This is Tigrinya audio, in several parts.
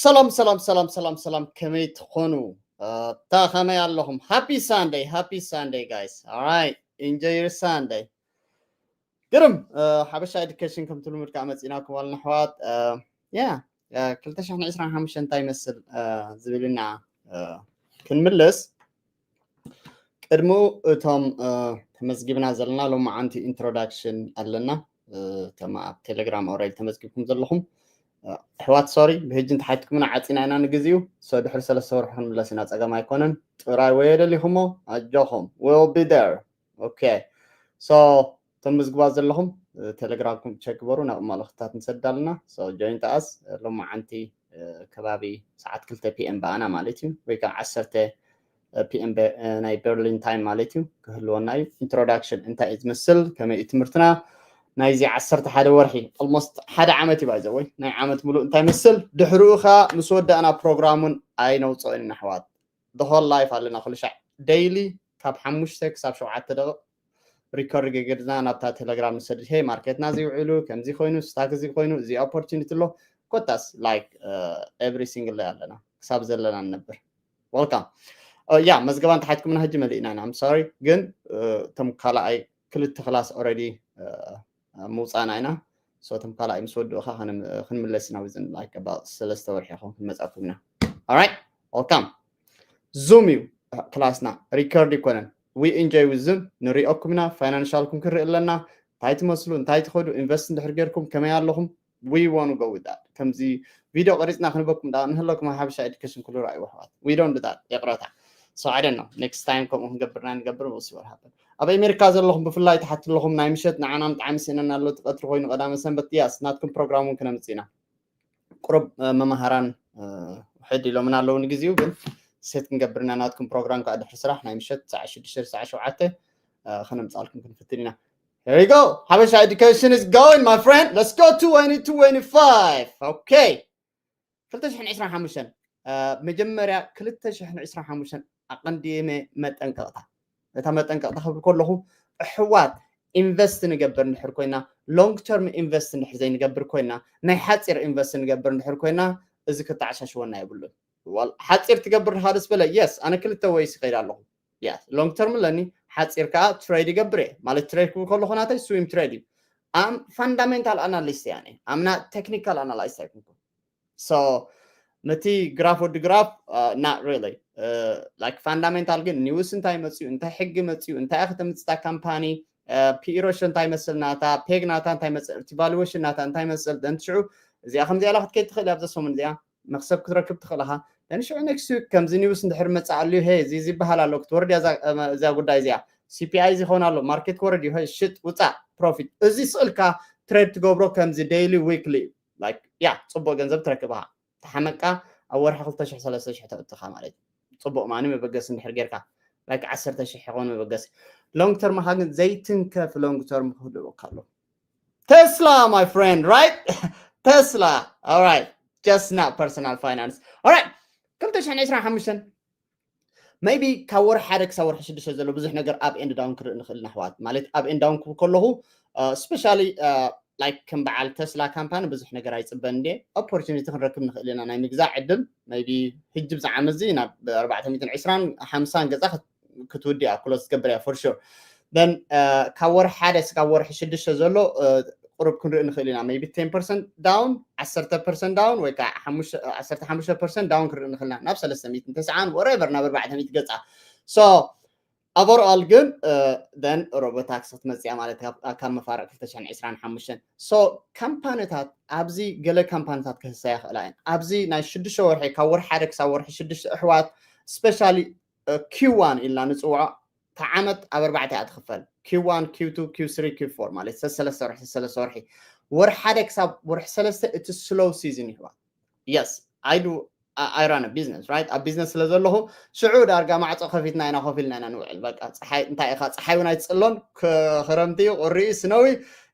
ሰላም ሰላም ሰላም ሰላም ሰላም፣ ከመይ ትኾኑ? እታ ከመይ ኣለኹም? Happy Sunday, happy Sunday, guys. All right, enjoy your Sunday. ግርም። ሓበሻ ኤዱኬሽን ከምቲ ልሙድ ከዓ መፂናኩም ኣለና ኣሕዋት። ያ፣ ክልተ ሽሕን ዕስራን ሓሙሽተን እንታይ ይመስል ዝብል ኢና ክንምልስ፣ ቅድሚኡ እቶም ተመዝጊብና ዘለና ሎማዓንቲ ኢንትሮዳክሽን ኣለና። እቶም ኣብ ቴሌግራም ኦረዲ ተመዝጊብኩም ዘለኹም ኣሕዋት፣ ሶሪ፣ ብህጂ እንተሓትኩምና ዓፂና ኢና ንግዚኡ። ሶ ድሕሪ ሰለስተ ወርሒ ክንምለስ ኢና፣ ፀገም ኣይኮነን። ጥራይ ወየ ደሊኹሞ ኣጆኹም፣ we'll be there. ኦኬ፣ ሶ እቶም ምዝግባት ዘለኹም ቴሌግራምኩም ቸክ ግበሩ፣ ናብ መልእኽትታት ንሰዳልና። ሶ ጆይን ተኣስ ሎማዓንቲ ከባቢ ሰዓት ክልተ ፒኤም ብኣና ማለት እዩ፣ ወይ ከዓ ዓሰርተ ፒኤም ናይ በርሊን ታይም ማለት እዩ ክህልወና እዩ። ኢንትሮዳክሽን እንታይ እዩ ዝመስል፣ ከመይ እዩ ትምህርትና ናይዚ ዓሰርተ ሓደ ወርሒ፣ ኦልሞስት ሓደ ዓመት እዩ ባይዘ ወይ ናይ ዓመት ሙሉእ እንታይ ይመስል፣ ድሕሪኡ ኸ ምስ ወዳእና ፕሮግራሙን ኣይነውፅኦን ኢና ኣሕዋት። The whole life ኣለና ኩሉ ሻዕ ዴይሊ ካብ ሓሙሽተ ክሳብ ሸውዓተ ደቂቕ ሪከርድ ገገድና ናብታ ቴሌግራም ንሰድድ። ሄ፣ ማርኬትና እዚ ውዒሉ፣ ከምዚ ኮይኑ፣ ስታክ እዚ ኮይኑ፣ እዚ ኦፖርቹኒቲ ኣሎ። ኮታስ ላይክ ኤቭሪ ሲንግል ዳይ ኣለና፣ ክሳብ ዘለና ንነብር። ወልካም። ያ፣ መዝገባ እንተሓትኩምና ሕጂ መሊእና ኢና። I'm sorry፣ ግን እቶም ካልኣይ ክልተ ክላስ ኦረዲ ምውፃና ኢና። ሶ እቶም ካልኣይ ምስ ወድኡ ከዓ ክንምለስ ኢና። Within like about ሰለስተ ወርሒ ይኸውን ክንመፃኩም ኢና። Alright፣ ወልካም። ዙም እዩ ክላስና፣ ሪከርድ ይኮነን። We enjoy with ዙም፣ ንሪኦኩም ኢና፣ ፋይናንሻልኩም ክንርኢ ኣለና። እንታይ ትመስሉ፣ እንታይ ትኸዱ፣ ኢንቨስት እንድሕር ጌርኩም ከመይ ኣለኹም? We want to go with that። ከምዚ ቪድዮ ቀሪፅና ክንበኩም ዳ ንህለኩም ሓበሻ ኤዱኬሽን ኩሉ ረኣይዎ ኣሕዋት። We don't do that፣ ይቕረታ። So I don't know፣ next time ከምኡ ክንገብርና ንገብር፣ we'll see what happen። ኣብ ኣሜሪካ ዘለኹም ብፍላይ ትሓት ኣለኹም፣ ናይ ምሸት ንዓና ብጣዕሚ ስእነና ኣሎ፣ እቲ ቀትሪ ኮይኑ ቀዳመ ሰንበት። ያስ፣ ናትኩም ፕሮግራም እውን ክነምፅእ ኢና። ቁሩብ መምሃራን ውሕድ ኢሎምን ኣለዉ ንግዚኡ፣ ግን ሴት ክንገብርና ናትኩም ፕሮግራም ከዓ ድሕሪ ስራሕ ናይ ምሸት ሰዓት ሽዱሽተ ሰዓት ሸውዓተ ከነምፃልኩም ክንፍትን ኢና። Here we go. ሓበሻ ኤዱኬሽን is going, my friend. Let's go. Twenty twenty-five. Okay. ክልተ ሽሕን ዕስራን ሓሙሽተን፣ መጀመርያ ክልተ ሽሕን ዕስራን ሓሙሽተን ኣቐንዲመ መጠንቀቕታ። እታ መጠንቀቕታ ክብል ከለኹ፣ ኣሕዋት፣ ኢንቨስት ንገብር እንድሕር ኮይና፣ ሎንግ ተርም ኢንቨስት እንድሕር ዘይንገብር ኮይና፣ ናይ ሓፂር ኢንቨስት ንገብር እንድሕር ኮይና፣ እዚ ክተዓሻሽወና የብሉን። ሓፂር ትገብር ድኻ ደስ በለ? የስ፣ ኣነ ክልተ ወይስ ይኸይድ ኣለኹ። የስ፣ ሎንግ ተርም ኣለኒ፣ ሓፂር ከዓ ትሬድ ይገብር እየ። ማለት ትሬድ ክብል ከለኹ ናተይ ስዊም ትሬድ እዩ። ኣም ፋንዳሜንታል ኣናሊስት እያ፣ ኣነ ኣምና ቴክኒካል ኣናላይስት ኣይኮንኩን። So ነቲ ግራፍ ወዲ ግራፍ፣ not really። ላይክ ፋንዳሜንታል ግን ኒውስ እንታይ መፅዩ፣ እንታይ ሕጊ መፅዩ፣ እንታይ ከተምፅታ ካምፓኒ፣ ፒ ኢ ሬሾ እንታይ መስል ናታ፣ ፔግ ናታ እንታይ መስል፣ እቲ ቫሉዌሽን ናታ እንታይ መስል፣ ደን ሽዑ እዚኣ ከምዚኣ ኢላ ክትከይድ ትኽእል እያ። ኣብዛ ሰሙን እዚኣ መክሰብ ክትረክብ ትኽእል ኢኻ። ደን ሽዑ ኔክስት ዊክ ከምዚ ኒውስ እንድሕር መፅእ ኣሉ፣ ሄ፣ እዚ ዝበሃል ኣሎ፣ ክትወርድ እያ እዛ ጉዳይ እዚኣ፣ ሲ ፒ ኣይ እዚ ይኸውን ኣሎ፣ ማርኬት ክወርድ እዩ፣ ሄ፣ ሽጥ፣ ውፃእ፣ ፕሮፊት። እዚ ስእልካ ትሬድ ትገብሮ ከምዚ ዴይሊ፣ ዊክሊ፣ ላይክ፣ ያ፣ ፅቡቅ ገንዘብ ትረክብ ኢኻ። ተሓመቃ ኣብ ወርሒ ክልተ ሽሕ ሰለስተ ሽሕ ተእትኻ ማለት እዩ። ፅቡቅ ማኒ መበገሲ እንድሕር ጌርካ፣ ላይክ፣ ዓሰርተ ሽሕ ይኾን መበገሲ። ሎንግ ተርምኻ ግን ዘይትንከፍ ሎንግ ተርም ክህልወካ ኣሎ። ቴስላ፣ my friend, right? ቴስላ። All right, just not personal finance. All right, ክልተ ሽሕን ዕስራን ሓሙሽተን፣ maybe ካብ ወርሒ ሓደ ክሳብ ወርሒ ሽዱሽተ ዘሎ ብዙሕ ነገር up and down ክርኢ ንኽእል ኢና ኣሕዋት። ማለት up and down ክብል ከለኹ፣ ስፔሻሊ ላይክ ከም በዓል ቴስላ ካምፓኒ ብዙሕ ነገር ኣይፅበን እንዴ፣ ኦፖርቹኒቲ ክንረክብ ንኽእል ኢና፣ ናይ ምግዛእ ዕድል። maybe ሕጂ ብዚ ዓመት እዚ ናብ ኣርባዕተ ሚእትን ዕስራን ሓምሳን ገፃ ክት- ክትውድእ እያ፣ ክሎዝ ክትገብር እያ for sure። Then ካብ ወርሒ ሓደ እስካብ ወርሒ ሽዱሽተ ዘሎ ቁሩብ ክንርኢ ንኽእል ኢና። Maybe ten percent down፣ ዓሰርተ percent down፣ ወይ ከዓ ሓሙሽተ፣ ዓሰርተ ሓሙሽተ percent down ክንርኢ ንኽእል ኢና፣ ናብ ሰለስተ ሚእትን ተስዓን whatever፣ ናብ ኣርባዕተ ሚእቲ ገፃ። So overall ግን then ሮቦታክሲ ክትመፅእ እያ ማለት ካብ መፋርቕ ክልተ ሽሕን ዕስራን ሓሙሽተን። So ካምፓኒታት ኣብዚ ገለ ካምፓኒታት ክህሰያ ይኽእላ እየን። ኣብዚ ናይ ሽዱሽተ ወርሒ፣ ካብ ወርሒ ሓደ ክሳብ ወርሒ ሽዱሽተ፣ ኣሕዋት፣ ስፔሻሊ ኪው ዋን ኢልና ንፅውዖ፣ እታ ዓመት ኣብ ኣርባዕተ እያ ትኽፈል። ኪው ዋን፣ ኪው ቱ፣ ኪው ስሪ፣ ኪው ፎር ማለት ሰለስተ ወርሒ፣ ሰለስተ ወርሒ። ወርሒ ሓደ ክሳብ ወርሒ ሰለስተ እቲ ስሎው ሲዝን ይህባ። የስ፣ I do, I run a business, right? ኣብ ቢዝነስ ስለ ዘለኹ ሽዑ ዳርጋ ማዕፆ ከፊትና ኢና፣ ኮፍ ኢልና ኢና ንውዕል። በቃ ፀሓይ እንታይ ኢኻ፣ ፀሓይ እውን ኣይትፅሎን፣ ክረምቲ እዩ፣ ቁሪ እዩ፣ ስነዊ፣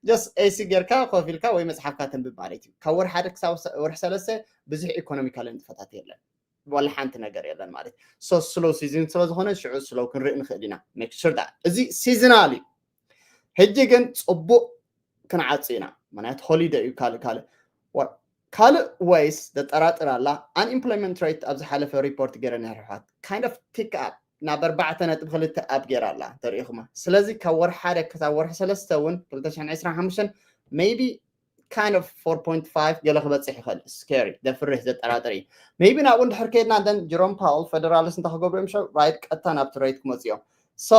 ጀስት ኤሲ ጌርካ ኮፍ ኢልካ ወይ መፅሓፍካ ተንብብ ማለት እዩ። ካብ ወርሒ ሓደ ክሳብ ወርሒ ሰለስተ ብዙሕ ኢኮኖሚካል ንጥፈታት የለን። ዋላ ሓንቲ ነገር የለን ማለት። So ስሎው ሲዝን ስለ ዝኾነ ሽዑ ስሎው ክንርኢ ንኽእል ኢና። Make sure that እዚ ሲዝናል እዩ። ሕጂ ግን ፅቡቕ ክንዓፅ ኢና፣ ምክንያቱ ሆሊደይ እዩ። ካልእ ካልእ ካልእ ወይስ ዘጠራጥር ኣላ? Unemployment rate ኣብ ዝሓለፈ ሪፖርት ገይረ ነይረ ኣሕዋት፣ kind of tick up ናብ ኣርባዕተ ነጥቢ ክልተ up ገይራ ኣላ ተሪኢኹማ። ስለዚ ካብ ወርሒ ሓደ ክሳብ ወርሒ ሰለስተ እውን ክልተ ሽሕን ዕስራን ሓሙሽተን maybe kind of four point five ገለ ክበፅሕ ይኽእል። Scary፣ ዘፍርህ፣ ዘጠራጥር እዩ። Maybe ናብኡ እንድሕር ከይድና then ጀሮም ፓውል ፌደራልስ እንታይ ክገብሩ እዮም? ሸው right ቀጥታ ናብቲ ሬት ክመፁ እዮም። So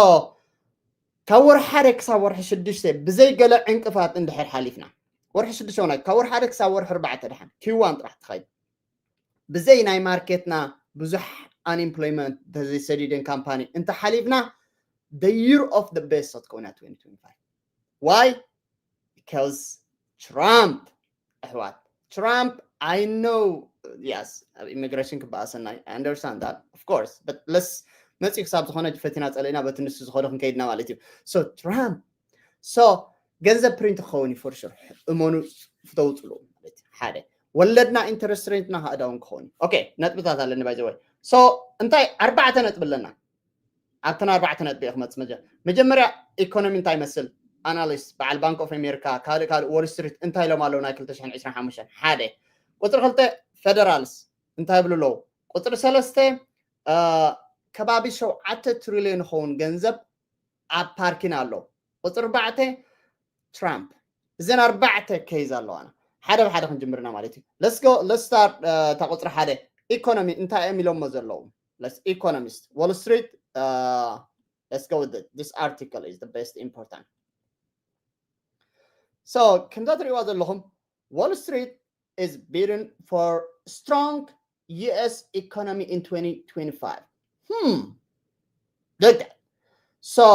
ካብ ወርሒ ሓደ ክሳብ ወርሒ ሽዱሽተ ብዘይ ገለ ዕንቅፋት እንድሕር ሓሊፍና፣ ወርሒ ሽዱሽተ ናይ ካብ ወርሒ ሓደ ክሳብ ወርሒ ኣርባዕተ ደሓን ኪዋን ጥራሕ ትኸይድ ብዘይ ናይ ማርኬትና ብዙሕ unemployment ተዘይሰዲደን ካምፓኒ እንተሓሊፍና the year of the best ክትከውና twenty twenty-five. Why? Because Trump ኣሕዋት፣ Trump, I know, yes, ኣብ ኢሚግሬሽን ክበኣሰና፣ I understand that, of course, but let's መፂኡ ክሳብ ዝኾነ ፈቲና ፀለኢና በቲ ንሱ ዝኾነ ክንከይድና ማለት እዩ። So Trump፣ so ገንዘብ ፕሪንት ክኸውን እዩ for sure። እመኑ፣ ፍተውፅሉ ማለት እዩ። ሓደ ወለድና፣ ኢንተረስት ሬትና ከዓ ዳውን ክኸውን እዩ። ኦኬ፣ ነጥብታት ኣለኒ by the way። So እንታይ ኣርባዕተ ነጥቢ ኣለና። ኣብተን ኣርባዕተ ነጥቢ እየ ክመፅእ። መጀ- መጀመርያ ኢኮኖሚ እንታይ ይመስል? ኣናሊስት በዓል ባንክ ኦፍ ኣሜሪካ፣ ካልእ ካልእ፣ ዎል ስትሪት እንታይ ኢሎም ኣለዉ ናይ ክልተ ሽሕን ዕስራን ሓሙሽተን? ሓደ። ቁፅሪ ክልተ ፌደራልስ እንታይ ይብሉ ኣለዉ? ቁፅሪ ሰለስተ ከባቢ ሸውዓተ ትሪልዮን ይኸውን ገንዘብ ኣብ ፓርኪን ኣሎ። ቁፅሪ ኣርባዕተ ትራምፕ። እዘን ኣርባዕተ ኬዝ ኣለዋና። ሓደ ብሓደ ክንጅምርና ማለት እዩ። Let's go, let's start. እታ ቁፅሪ ሓደ ኢኮኖሚ እንታይ እዮም ኢሎሞ ዘለዉ? Let's ኢኮኖሚስት ዎል ስትሪት። Let's go with it. This article is the best important. So ከምዛ ትሪእዋ ዘለኹም Wall Street is betting for strong U S economy in twenty twenty-five. Hmm. Good. So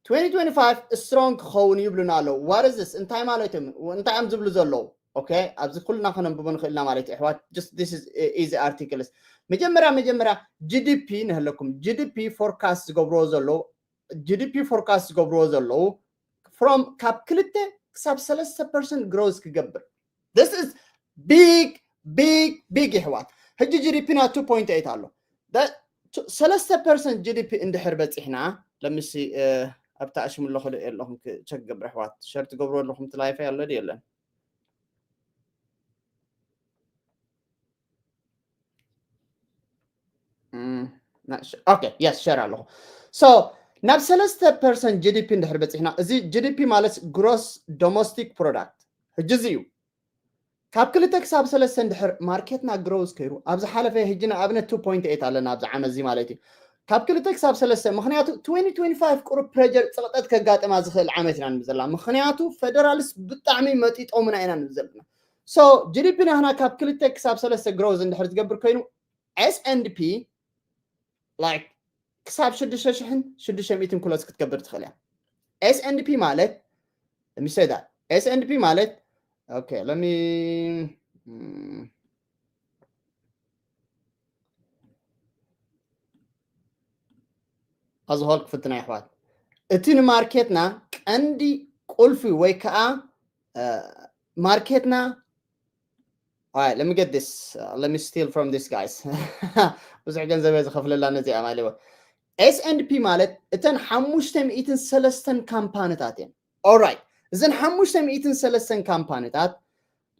twenty twenty-five strong ክኸውን ይብሉና ኣለዉ። What is this? እንታይ ማለት እዮም? እንታይ እዮም ዝብሉ ዘለዉ? ኦኬ፣ ኣብዚ ኩልና ከነንብቦ ንኽእልና ማለት እዩ ኣሕዋት። Just this is easy articles. መጀመርያ መጀመርያ ጂ ዲ ፒ ንህለኩም። ጂ ዲ ፒ ፎርካስት ዝገብርዎ ዘለዉ፣ ጂ ዲ ፒ ፎርካስት ዝገብርዎ ዘለዉ from ካብ ክልተ ክሳብ ሰለስተ ፐርሰንት ግሮዝ ክገብር። This is big, big, big ኣሕዋት። ሕጂ ጂ ዲ ፒ ና two point eight ኣሎ። ሰለስተ ፐርሰንት ጂ ዲ ፒ እንድሕር በፂሕና፣ ለምሲ ኣብታ ኣሽሙ ኣለኹ ዶ የለኹም ቸክ ገብር ኣሕዋት። ሸር ትገብሩ ኣለኹም እቲ ላይፍ ኣሎ ዶ የለን? ኦኬ፣ የስ፣ ሸር ኣለኹ። So ናብ ሰለስተ ፐርሰንት ጂ ዲ ፒ እንድሕር በፂሕና፣ እዚ ጂ ዲ ፒ ማለት ግሮስ ዶሜስቲክ ፕሮዳክት፣ ሕጂ እዚ እዩ። ካብ ክልተ ክሳብ ሰለስተ እንድሕር ማርኬትና ግሮዝ ከይሩ፣ ኣብ ዝሓለፈ፣ ሕጂ ንኣብነት two point eight ኣለና ኣብዚ ዓመት እዚ ማለት እዩ። ካብ ክልተ ክሳብ ሰለስተ፣ ምኽንያቱ twenty twenty-five ቁሩብ ፕሬጀር፣ ፅቕጠት ከጋጥማ ዝኽእል ዓመት ኢና ንብል ዘለና። ምኽንያቱ ፌደራልስ ብጣዕሚ መጢጦምና ኢና ንብል ዘለና። So ጂ ዲ ፒ ናህና ካብ ክልተ ክሳብ ሰለስተ ግሮዝ እንድሕር ዝገብር ኮይኑ፣ ኤስ ኤንድ ፒ like ክሳብ ሽዱሽተ ሽሕን ሽዱሽተ ሚእትን ክሎዝ ክትገብር ትኽእል እያ። ኤስ ኤንድ ፒ ማለት፣ let me say that, ኤስ ኤንድ ፒ ማለት፣ okay, let me, mm, ኣዝሆል ክፍትና ይሕዋት። እቲ ንማርኬትና ቀንዲ ቁልፊ ወይ ከዓ ማርኬትና፣ all right, let me get this, uh, let me steal from this guys. ብዙሕ ገንዘብ እየ ዝኸፍለላ ነዚኣ ማለት። ኤስ ኤንድ ፒ ማለት እተን ሓሙሽተ ሚእትን ሰለስተን ካምፓኒታት እየን። All right, እዘን ሓሙሽተ ሚእትን ሰለስተን ካምፓኒታት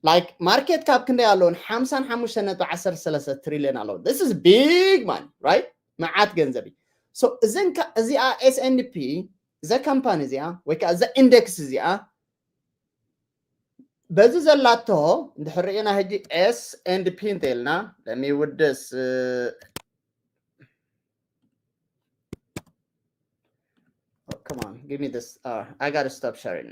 like ማርኬት ካብ ክንደይ ኣለውን? ሓምሳን ሓሙሽተ ነጥቢ ዓሰርተ ሰለስተ ትሪልዮን ኣለዎ። This is big money, right? መዓት ገንዘብ እዩ። So እዘን እዚኣ ኤስ ኤንድ ፒ፣ እዛ ካምፓኒ እዚኣ ወይ ከዓ እዛ ኢንደክስ እዚኣ በዚ ዘላቶ እንድሕር ርኢና ሕጂ ኤስ ኤንድ ፒ እንተኢልና ለሚ ውድስ። Oh, come on, give me this. Uh, I gotta stop sharing.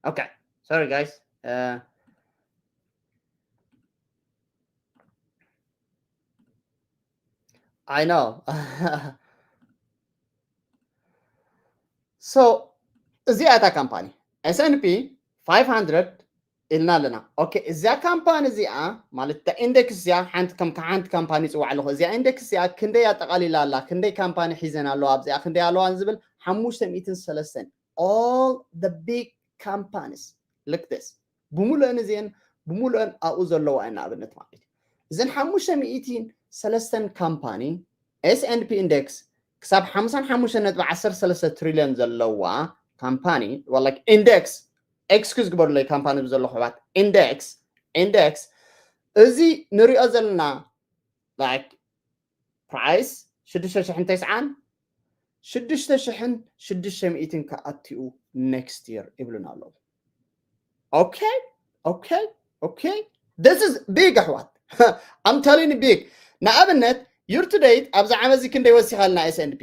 Okay, sorry guys. Uh, I know. So እዚኣ እታ ካምፓኒ ኤስ ኤንድ ፒ ፋይቭ ሃንድረድ ኢልና ኣለና። ኦኬ፣ እዚኣ ካምፓኒ እዚኣ ማለት እታ ኢንደክስ እዚኣ ሓንቲ ከም ሓንቲ ካምፓኒ ይፅዋዕ ኣለኹ። እዚኣ ኢንደክስ እዚኣ ክንደይ ኣጠቓሊላ ኣላ፣ ክንደይ ካምፓኒ ሒዘን ኣለዋ፣ ኣብዚኣ ክንደይ ኣለዋ ዝብል ሓሙሽተ ሚእትን ሰለስተን፣ all the big companies like this ብምሉአን እዚአን ብሙሉአን ኣብኡ ዘለዋ እየን። ንኣብነት ማለት እዩ፣ እዘን ሓሙሽተ ሚእትን ሰለስተን ካምፓኒ S&P index ክሳብ ሓምሳን ሓሙሽተን ነጥቢ ዓሰርተ ሰለስተ ትሪልዮን ዘለዋ ካምፓኒ፣ well, like, index፣ excuse ግበሩለይ፣ ካምፓኒ ብዘለኹ ኣሕዋት፣ index index እዚ ንሪኦ ዘለና like price ሽዱሽተ ሽሕን ተስዓን ሽዱሽተ ሽሕን ሽዱሽተ ሚእትን ክኣትው next year ይብሉና ኣለዉ። Okay, okay, okay, this is big ኣሕዋት። I'm telling you, big። ንኣብነት year to date ኣብዚ ዓመት እዚ ክንደይ ወሲኻልና S&P?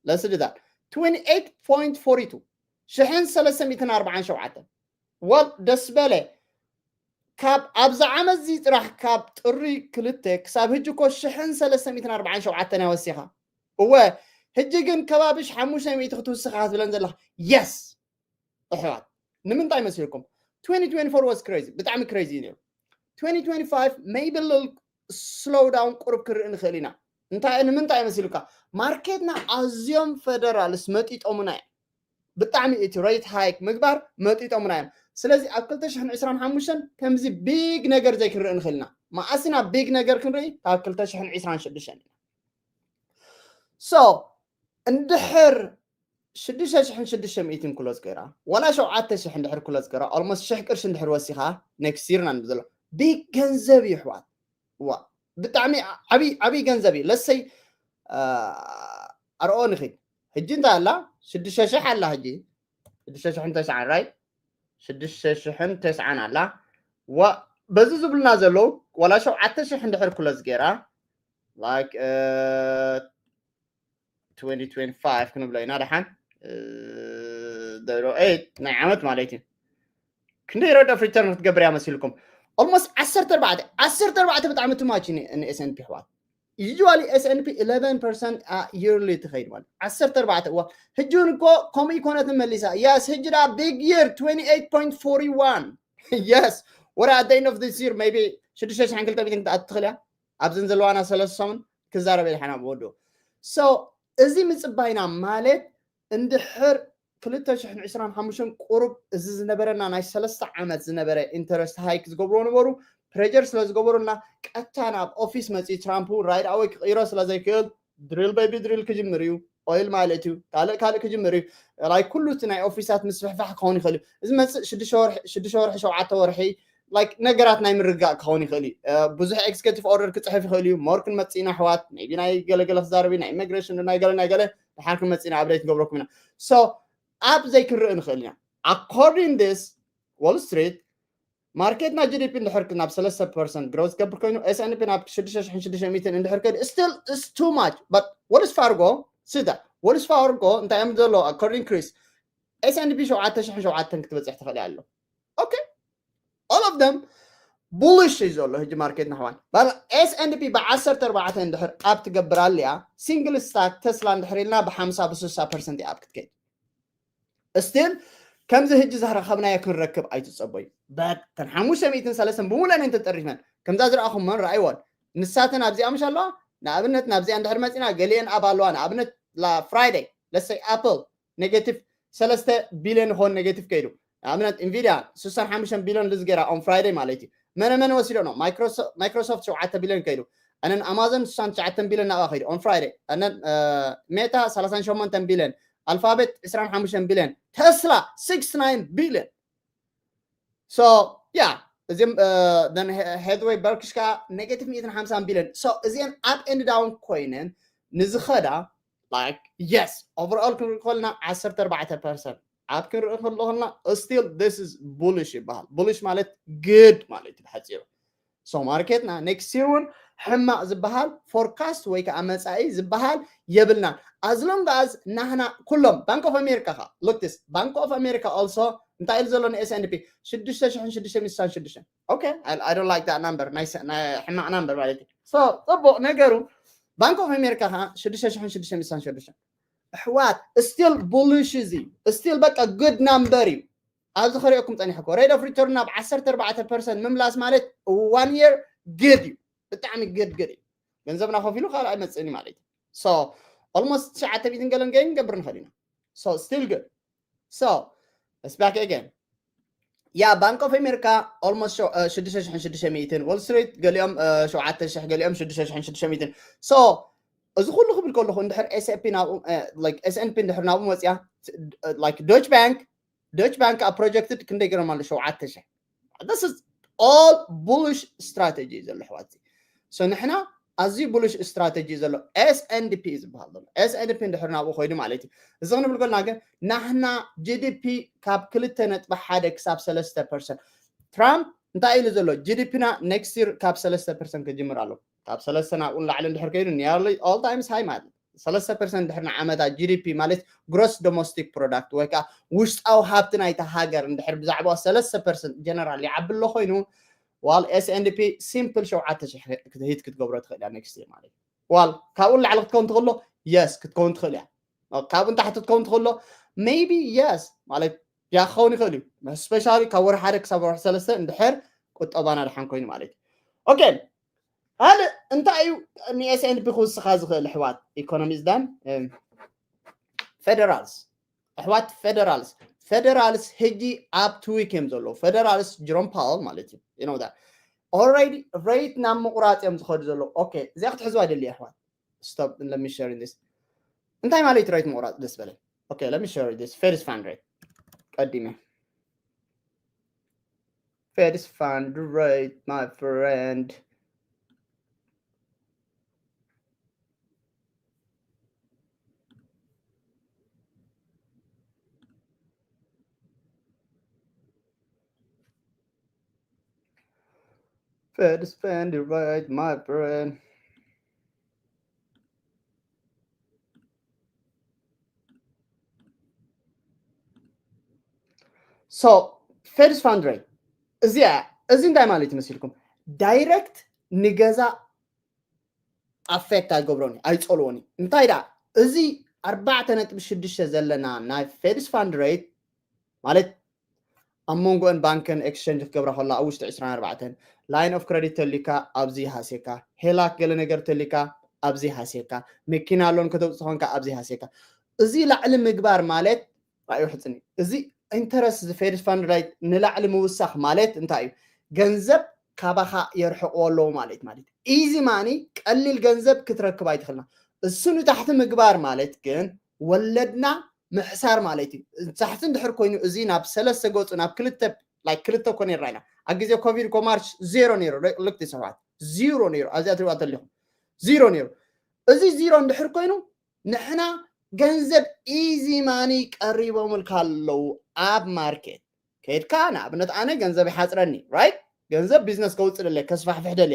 Let's do that. Twenty-eight point four two፣ ሽሕን ሰለስተ ሚእትን ኣርባዓን ሸውዓተን። Well፣ ደስ በለ። ካብ ኣብዚ ዓመት እዚ ጥራሕ ካብ ጥሪ ክልተ ክሳብ ሕጂ እኮ ሽሕን ሰለስተ ሚእትን ኣርባዓን ሸውዓተን እያ ወሲኻ። እወ፣ ሕጂ ግን ከባቢ ሓሙሽተ ሚእቲ ክትውስኻ ትብለን ዘለኻ። Yes ኣሕዋት፣ ንምንታይ መሲልኩም? Twenty twenty-four was crazy፣ ብጣዕሚ crazy እዩ ነይሩ። Twenty twenty-five maybe little slow down ቁሩብ ክርኢ ንኽእል ኢና። እንታይ፣ ንምንታይ መሲሉካ? ማርኬትና ኣዝዮም ፌደራልስ መጢጦምና እዮም። ብጣዕሚ እቲ rate hike ምግባር መጢጦምና እዮም። ስለዚ ኣብ ክልተ ሽሕን ዕስራን ሓሙሽተን ከምዚ big ነገር ዘይክንርኢ ንኽእል ኢና። መዓስ ኢና big ነገር ክንርኢ? ካብ ክልተ ሽሕን ዕስራን ሽዱሽተን ኢና። So እንድሕር ሽዱሽተ ሽሕን ሽዱሽተ ሚእትን close ገይራ፣ ዋላ ሸውዓተ ሽሕ እንድሕር close ገይራ፣ almost ሽሕ ቅርሺ እንድሕር ወሲኻ next year ኢና ንብል ዘሎ። Big ገንዘብ እዩ ኣሕዋት። ዋ፣ ብጣዕሚ ዓብይ፣ ዓብይ ገንዘብ እዩ። Let's say ኣርኦ ንኺድ። ሕጂ እንታይ ኣላ? ሽዱሽተ ሽሕ ኣላ ሕጂ። ሽዱሽተ ሽሕን ተስዓን፣ right? ሽዱሽተ ሽሕን ተስዓን ኣላ። ዋ፣ በዚ ዝብሉና ዘለዉ ዋላ ሸውዓተ ሽሕ እንድሕር close ገይራ፣ like twenty twenty-five ክንብሎ ኢና ደሓን፣ zero eight ናይ ዓመት ማለት እዩ። ክንደይ rate of return ክትገብር እያ መሲልኩም? Almost ዓሰርተ ኣርባዕተ፣ ዓሰርተ ኣርባዕተ ብጣዕሚ too much ን S&P ኣሕዋት። Usually S&P eleven percent yearly ትኸይድ ማለት ዓሰርተ ኣርባዕተ። እዋ፣ ሕጂ እውን እኮ ከምኡ ይኮነትን መሊሳ። Yes፣ ሕጂ ደኣ big year፣ twenty-eight point four one። Yes፣ ወረ at the end of this year maybe ሽዱሽተ ሽሕን ክልተ ሚእትን ክትኣቱ ትኽእል እያ። ኣብዘን ዘለዋና ሰለስተ ሰሙን ክዛረብ እየ ድሓን ኣብ ወድኡ። So እዚ ምጽባይና ማለት እንድሕር ክልተ ሽሕን ዕስራን ሓሙሽተን ቁሩብ እዚ ዝነበረና ናይ ሰለስተ ዓመት ዝነበረ interest hike ዝገብርዎ ነበሩ፣ pressure ስለ ዝገበሩና ቀጥታ ናብ ኦፊስ መፂኡ ትራምፕ እውን right away ክቕይሮ ስለ ዘይክእል drill baby drill ክጅምር እዩ። Oil ማለት እዩ፣ ካልእ ካልእ ክጅምር እዩ። Like ኩሉ እቲ ናይ ኦፊሳት ምስፍሕፋሕ ክኸውን ይኽእል እዩ። እዚ መፅእ ሽዱሽተ ወርሒ፣ ሽዱሽተ ወርሒ፣ ሸውዓተ ወርሒ like ነገራት ናይ ምርጋእ ክኸውን ይኽእል እዩ። ብዙሕ executive order ክፅሕፍ ይኽእል እዩ። More ክንመፅእ ኢና ኣሕዋት። Maybe ናይ ገለገለ ክዛረብ እዩ፣ ናይ immigration፣ ናይ ገለ ናይ ገለ ድሓር ክንመፅእ ኢና፣ update ንገብረኩም ኢና። So ኣብ ዘይክንርኢ ንኽእል ኢና። According this Wall Street ማርኬትና GDP እንድሕር ናብ ሰለስተ percent growth ክገብር ኮይኑ S&P ናብ ሽዱሽተ ሽሕን ሽዱሽተ ሚእትን እንድሕር ከይዱ still is too much, but Wells Fargo ስዳ Wells Fargo እንታይ እዮም ዘሎ? According Chris S&P ሸውዓተ ሽሕን ሸውዓተን ክትበፅሕ ትኽእል ኣሎ። Okay, all of them bullish እዩ ዘሎ ሕጂ ማርኬትና ኣሕዋት። ባላ S&P ብዓሰርተ ኣርባዕተ እንድሕር up ትገብር ኣልያ፣ single stock Tesla እንድሕር ኢልና ብሓምሳ ብስሳ percent እዩ up ክትከይድ። Still ከምዚ ሕጂ ዝረኸብናዮ ክንረክብ ኣይትጸበዩ። But ተን ሓሙሽተ ሚእትን ሰለስተን ብምሉአን እየን ተጠሪፈን። ከምዛ ዝረኣኹመን ረኣይወን። ንሳተን ኣብዚኣ ምሽ ኣለዋ። ንኣብነት ናብዚኣ እንድሕር መጺና ገሊአን up ኣለዋ። ንኣብነት ላ Friday፣ let's say Apple negative ሰለስተ ቢልዮን ይኾን negative ከይዱ። ንኣብነት Nvidia ስሳን ሓሙሽተን ቢልዮን ልዝ ገይራ on Friday ማለት እዩ። መነ መነ ወሲዶ ነው? Microsoft ሸውዓተ ቢልዮን ከይዱ። And then Amazon ስሳን ትሽዓተን ቢልዮን ናብኣ ከይዱ on Friday። And then Meta ሰላሳን ሸሞንተን ቢልዮን፣ Alphabet ዕስራን ሓሙሽተን ቢልዮን፣ Tesla sixty-nine billion። So yeah፣ እዚም then Hathaway Berkshire ከዓ negative ሚእትን ሓምሳን ቢልዮን። So እዚአን up and down ኮይነን ንዝኸዳ like yes overall ክንርኢ ከለና ዓሰርተ ኣርባዕተ percent up ክንርኢ ከለና still this is bullish ይበሃል። Bullish ማለት good ማለት እዩ ብሓፂሩ። So ማርኬትና next year እውን ሕማቕ ዝበሃል forecast ወይ ከዓ መፃኢ ዝበሃል የብልናን። As long as ናህና ኩሎም Bank of America ከዓ look this Bank of America also እንታይ ኢሉ ዘሎ ን S&P ሽዱሽተ ሽሕን ሽዱሽተ ሚእትን ስሳን ሽዱሽተን። Okay, I don't like that number፣ ናይ ሕማቕ number ማለት እዩ። So ፅቡቕ ነገሩ Bank of America ከዓ ሽዱሽተ ሽሕን ሽዱሽተ ሚእትን ስሳን ሽዱሽተን። ኣሕዋት still bullish እዚ still በቃ good number እዩ። ኣብዚ ከሪኦኩም ፀኒሐ እኮ rate of return ናብ ዓሰርተ ኣርባዕተ percent ምምላስ ማለት one year good እዩ። ብጣዕሚ good good እዩ። ገንዘብና ከፊሉ ካልእ ኣይመፅእን እዩ ማለት እዩ። So almost ትሽዓተ ሚእትን ገለን ገይን ንገብር ንኽእል ኢና። So still good። So let's back again። ያ ባንክ ኦፍ ኣሜሪካ almost ሽዱሽተ ሽሕን ሽዱሽተ ሚእትን፣ ወል ስትሪት ገሊኦም ሸውዓተ ሽሕ፣ ገሊኦም ሽዱሽተ ሽሕን ሽዱሽተ ሚእትን። So እዚ ኩሉ ክብል ከለኹ እንድሕር S and P ናብኡ like S and P እንድሕር ናብኡ መፅያ like Deutsche Bank Deutsche Bank ኣብ projected ክንደይ ገይሮም ኣሎ? ሸውዓተ ሽሕ። This is all bullish strategy ዘሎ ኣሕዋት። So ንሕና ኣዝዩ bullish strategy ዘሎ S and P እዩ ዝበሃል ዘሎ። S and P እንድሕር ናብኡ ኮይዱ ማለት እዩ። እዚ ክንብል ከለና ግን ናህና G D P ካብ ክልተ ነጥቢ ሓደ ክሳብ ሰለስተ ፐርሰንት። ትራምፕ እንታይ ኢሉ ዘሎ? G D P ና next year ካብ ሰለስተ ፐርሰንት ክጅምር ኣሎ። ካብ ሰለስተ ናብኡ ንላዕሊ እንድሕር ከይዱ nearly all times high ማለት እዩ። ሰለስተ ፐርሰንት ድሕሪ ንዓመታ G D P ማለት gross domestic product ወይ ከዓ ውሽጣዊ ሃብቲ ናይታ ሃገር እንድሕር ብዛዕባ ሰለስተ ፐርሰንት ጀነራል ይዓቢ ኣሎ ኮይኑ ዋል S and P simple ሸውዓተ ሽሕ ክትህይት ክትገብሮ ትኽእል እያ next year ማለት እዩ። ዋል ካብኡ ንላዕሊ ክትከውን ትኽእሎ? Yes ክትከውን ትኽእል እያ። ካብኡ ንታሕቲ ክትከውን ትኽእሎ? Maybe yes ማለት ያ ክኸውን ይኽእል እዩ። Especially ካብ ወርሒ ሓደ ክሳብ ወርሒ ሰለስተ እንድሕር ቁጠባና ድሓን ኮይኑ ማለት እዩ። Okay ካልእ እንታይ እዩ ን S and P ክውስኻ ዝኽእል ኣሕዋት? Economy is done። Federals ኣሕዋት federals federals ሕጂ ኣብ ትዊክ እዮም ዘለዉ። Federals Jerome Powell ማለት እዩ you know that already rate ናብ ምቑራፅ እዮም ዝኸዱ ዘለዉ። Okay እዚኣ ክትሕዝዋ ደሊ ኣሕዋት። Stop and let me share this። እንታይ ማለት rate ምቑራፅ ደስ በለኝ። Okay let me share this Fed fund rate ቀዲመ Fed fund rate my friend። Fed fund rate my friend። So Fed fund rate እዚኣ እዚ እንታይ ማለት ይመስልኩም? Direct ንገዛ affect ኣይገብሮን እዩ ኣይፀልዎን እዩ። እንታይ ደኣ እዚ ኣርባዕተ ነጥቢ ሽዱሽተ ዘለና ናይ Fed fund rate ማለት ኣብ መንጎአን ባንክን exchange ክትገብራ ከላ ኣብ ውሽጢ ዕስራን ኣርባዕተን line of credit ተልዩካ ኣብዚ ሃስየካ፣ ሄላክ ገለ ነገር ተልዩካ ኣብዚ ሃስየካ፣ መኪና loan ከተውፅእ ኮንካ ኣብዚ ሃስየካ። እዚ ላዕሊ ምግባር ማለት ራእዩ ሕፅን እዩ። እዚ interest እዚ Fed fund rate ንላዕሊ ምውሳኽ ማለት እንታይ እዩ? ገንዘብ ካባኻ የርሕቕዎ ኣለዉ ማለት ማለት እዩ። Easy money ቀሊል ገንዘብ ክትረክብ ኣይትኽእልና። እሱ ንታሕቲ ምግባር ማለት ግን ወለድና ምሕሳር ማለት እዩ። ታሕቲ እንድሕር ኮይኑ እዚ ናብ ሰለስተ ገፁ ናብ ክልተ like ክልተ እኮ ነርና ኢና ኣብ ግዜ ኮቪድ እኮ ማርች ዜሮ ነይሩ። ልክቲ ሰባት ዚሮ ነይሩ ኣብዚኣ ትሪዋ እንተለኹም ዚሮ ነይሩ። እዚ ዚሮ እንድሕር ኮይኑ ንሕና ገንዘብ easy money ቀሪቦምልካ ኣለዉ ኣብ ማርኬት ከይድካ ንኣብነት ኣነ ገንዘብ ይሓፅረኒ right ገንዘብ ቢዝነስ ከውፅእ ደለ ከስፋሕፍሕ ደለ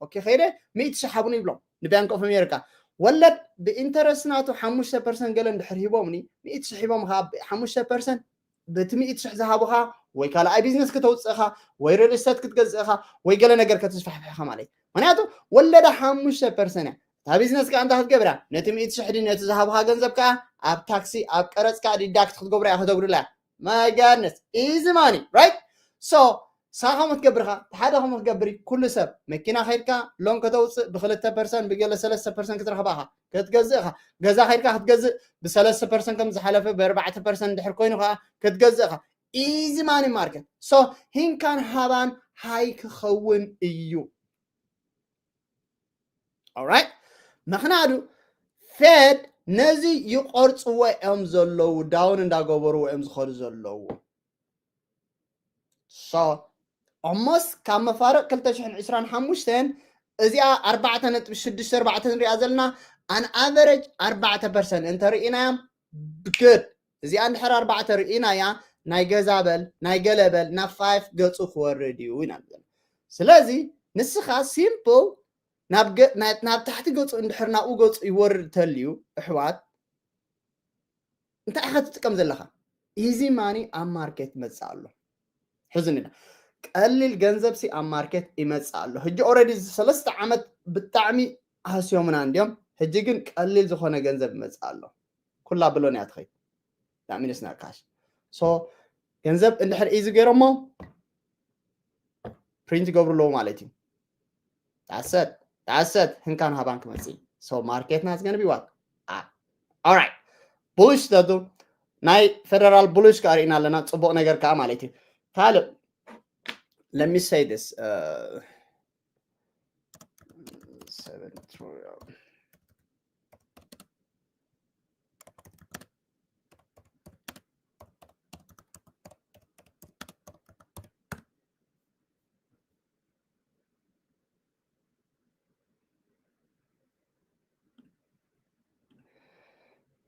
okay ከይደ ሚእቲ ሽሕ ሃቡኒ ይብሎም ንባንክ ኦፍ ኣሜሪካ ወለድ ብኢንተረስት ናቱ ሓሙሽተ ፐርሰንት ገለ እንድሕር ሂቦምኒ ሚእቲ ሽሕ ሂቦም ሓሙሽተ ፐርሰንት በቲ ሚእቲ ሽሕ ዝሃቡኻ ወይ ካልኣይ ቢዝነስ ከተውፅእኻ ወይ ሪል ስቴት ክትገዝእኻ ወይ ገለ ነገር ከተስፋሕፍሕኻ ማለት እዩ። ምክንያቱ ወለዳ ሓሙሽተ ፐርሰንት እያ። እታ ቢዝነስ ከዓ እንታይ ክትገብር እያ? ነቲ ሚእቲ ሽሕ ድዩ ነቲ ዝሃቡኻ ገንዘብ ከዓ ኣብ ታክሲ ኣብ ቀረፅ ከዓ ዲዳክት ክትገብሮ እያ ከተጉድላ እያ። My goodness easy money right? So ንስኻ ከምኡ ትገብር ኢኻ፣ እቲ ሓደ ከምኡ ክገብር እዩ። ኩሉ ሰብ መኪና ከይድካ ሎን ከተውፅእ ብክልተ ፐርሰንት ብገለ ሰለስተ ፐርሰንት ክትረኽባ ኢኻ። ክትገዝእ ኢኻ። ገዛ ከይድካ ክትገዝእ ብሰለስተ ፐርሰንት ከም ዝሓለፈ ብኣርባዕተ ፐርሰንት እንድሕር ኮይኑ ከዓ ክትገዝእ ኢኻ። Easy money market so ሂንካን ሃባን ሃይ ክኸውን እዩ። Alright ምኽንያቱ ፌድ ነዚ ይቆርፅዎ እዮም ዘለዉ down እንዳገበርዎ እዮም ዝኸዱ ዘለዉ። So almost ካብ መፋርቕ ክልተ ሽሕን ዕስራን ሓሙሽተን እዚኣ ኣርባዕተ ነጥቢ ሽዱሽተ ኣርባዕተ ንሪኣ ዘለና on average ኣርባዕተ ፐርሰንት እንተርኢናያ good እዚኣ እንድሕር ኣርባዕተ ርኢናያ ናይ ገዛ በል ናይ ገለ በል ናብ ፋይፍ ገፁ ክወርድ እዩ ኢና ዘለና። ስለዚ ንስኻ simple ናብ ገ- ናይ- ናብ ታሕቲ ገፁ እንድሕር ናብኡ ገፁ ይወርድ ተልዩ ኣሕዋት እንታይ ኢኻ ትጥቀም ዘለኻ? Easy money ኣብ ማርኬት ይመፅእ ኣሎ። ሕዝኒ ቀሊል ገንዘብ ሲ ኣብ ማርኬት ይመፅእ ኣሎ። ሕጂ already ሰለስተ ዓመት ብጣዕሚ ሃስዮምና እንዲዮም። ሕጂ ግን ቀሊል ዝኾነ ገንዘብ ይመፅእ ኣሎ። ኩላ ብሎን እያ ትኸይድ። That means not cash. So ገንዘብ እንድሕር easy ገይሮሞ ፕሪንት ይገብሩ ኣለዉ ማለት እዩ። ዳሰት ዳሰት ህንካን ሃባን ክመፅእ። So ማርኬትና is gonna be what? Alright bullish ተቱ ናይ ፌደራል bullish ከዓ ርኢና ኣለና። ፅቡቕ ነገር ከዓ ማለት እዩ። ካልእ let me say this uh, seven trillion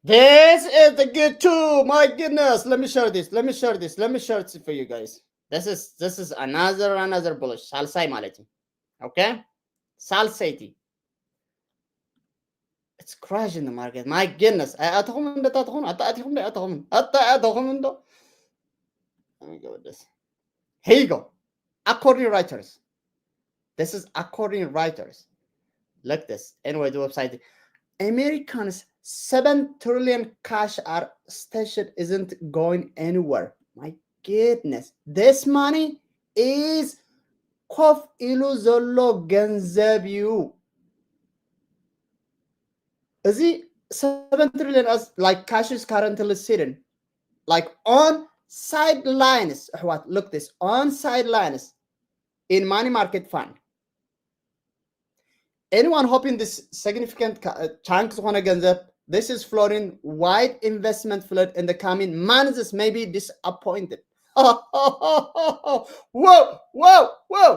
This is the good too. My goodness. Let me share this. Let me share this. Let me share this for you guys. This is this is another another bullish. ሳልሳይ ማለት እዩ። Okay? ሳልሰይቲ. It's crashing the market. My goodness. ኣታትኹም እንዶ ኣታትኹም ኣታትኹም እንዶ ኣታትኹም እንዶ ኣታትኹም እንዶ Let me go with this. Here you go. According to Reuters. This is according to Reuters. Look this. Anyway, the website. Americans seven trillion cash are stashed isn't going anywhere. My goodness. This money is ኮፍ ኢሉ ዘሎ ገንዘብ እዩ። እዚ seven trillion as like cash is currently sitting like on sidelines. ኣሕዋት, look this, on sidelines in money market fund. Anyone hoping this significant chunk ዝኾነ ገንዘብ, this is flooding wide investment flood in the coming months may be disappointed. Whoa, whoa, whoa.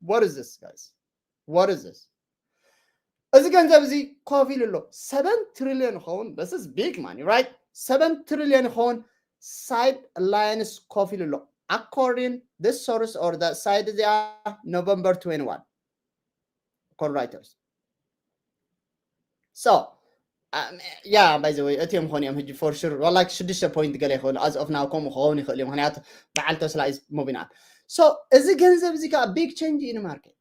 What is this, guys? What is this? እዚ ገንዘብ እዚ ኮፍ ኢሉ ኣሎ። Seven trillion ይኸውን። This is big money, right? Seven trillion ይኸውን። Sidelines ኮፍ ኢሉ ኣሎ። According this source or the site እዚኣ November twenty-one. According Reuters. So yeah, by the way, እቲኦም ኾን እዮም ሕጂ for sure ዋላ ሽዱሽተ point ገለ ይኽእሉ። As of now ከምኡ ክኸውን ይኽእል እዩ፣ ምክንያቱ በዓል ተስላ is moving up. So እዚ ገንዘብ እዚ ከዓ big change in market።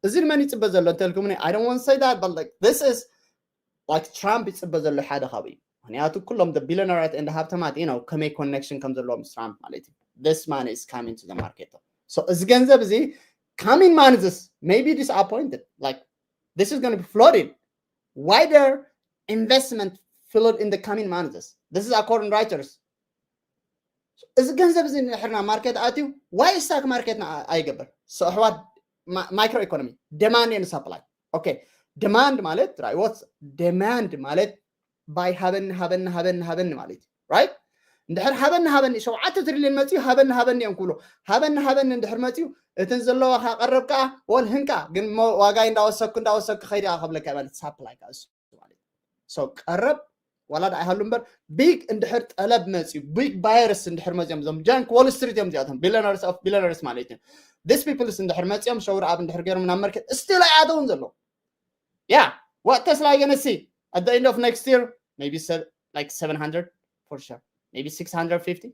እዚ ንመን ይፅበ ዘሎ እንተልኩምኒ? I don't want to say that, but like this is like ትራምፕ ይፅበ ዘሎ ሓደ ካብኡ እዩ። ምክንያቱ ኩሎም the billionaires and ሃብታማት you know ከመይ connection ከም ዘለዎም ምስ ትራምፕ ማለት እዩ። This money is coming to the market. So እዚ ገንዘብ እዚ coming months may be disappointed, like this is going to be flooded wider investment flood in the coming months. This is according Reuters. እዚ ገንዘብ እዚ ንድሕርና ማርኬት ኣትዩ ዋይ ስታክ ማርኬትና ኣይገብር? So ኣሕዋት፣ micro economy demand and supply. Okay, demand ማለት right, what demand ማለት by ሃበኒ ሃበኒ ሃበኒ ሃበኒ ማለት እዩ፣ right? እንድሕር ሃበኒ ሃበኒ ሸውዓተ ትሪልዮን መፅዩ ሃበኒ ሃበኒ እዮም ክብሉ። ሃበኒ ሃበኒ እንድሕር መፅዩ እትን ዘለዋ ካቀረብ ከዓ ወል ህንካ ግን ዋጋ እንዳወሰኩ እንዳወሰኩ ከይዲ ከብለካ ማለት ሳፕላይ ከዓ እሱ ማለት እዩ። So ቀረብ ዋላ ዳ ኣይሃሉ እምበር ቢግ እንድሕር ጠለብ መፅዩ ቢግ ባየርስ እንድሕር መፅዮም እዞም ጃንክ ዎል ስትሪት እዮም እዚኣቶም billionaires of billionaires ማለት እዩ። This peoples እንድሕር መፅዮም ሸውር ኣብ እንድሕር ገይሮም ናብ መርኬት ስቲል ኣይኣተውን ዘለዉ። Yeah, what Tesla you gonna see at the end of next year? Maybe like seven hundred for sure, maybe six hundred fifty.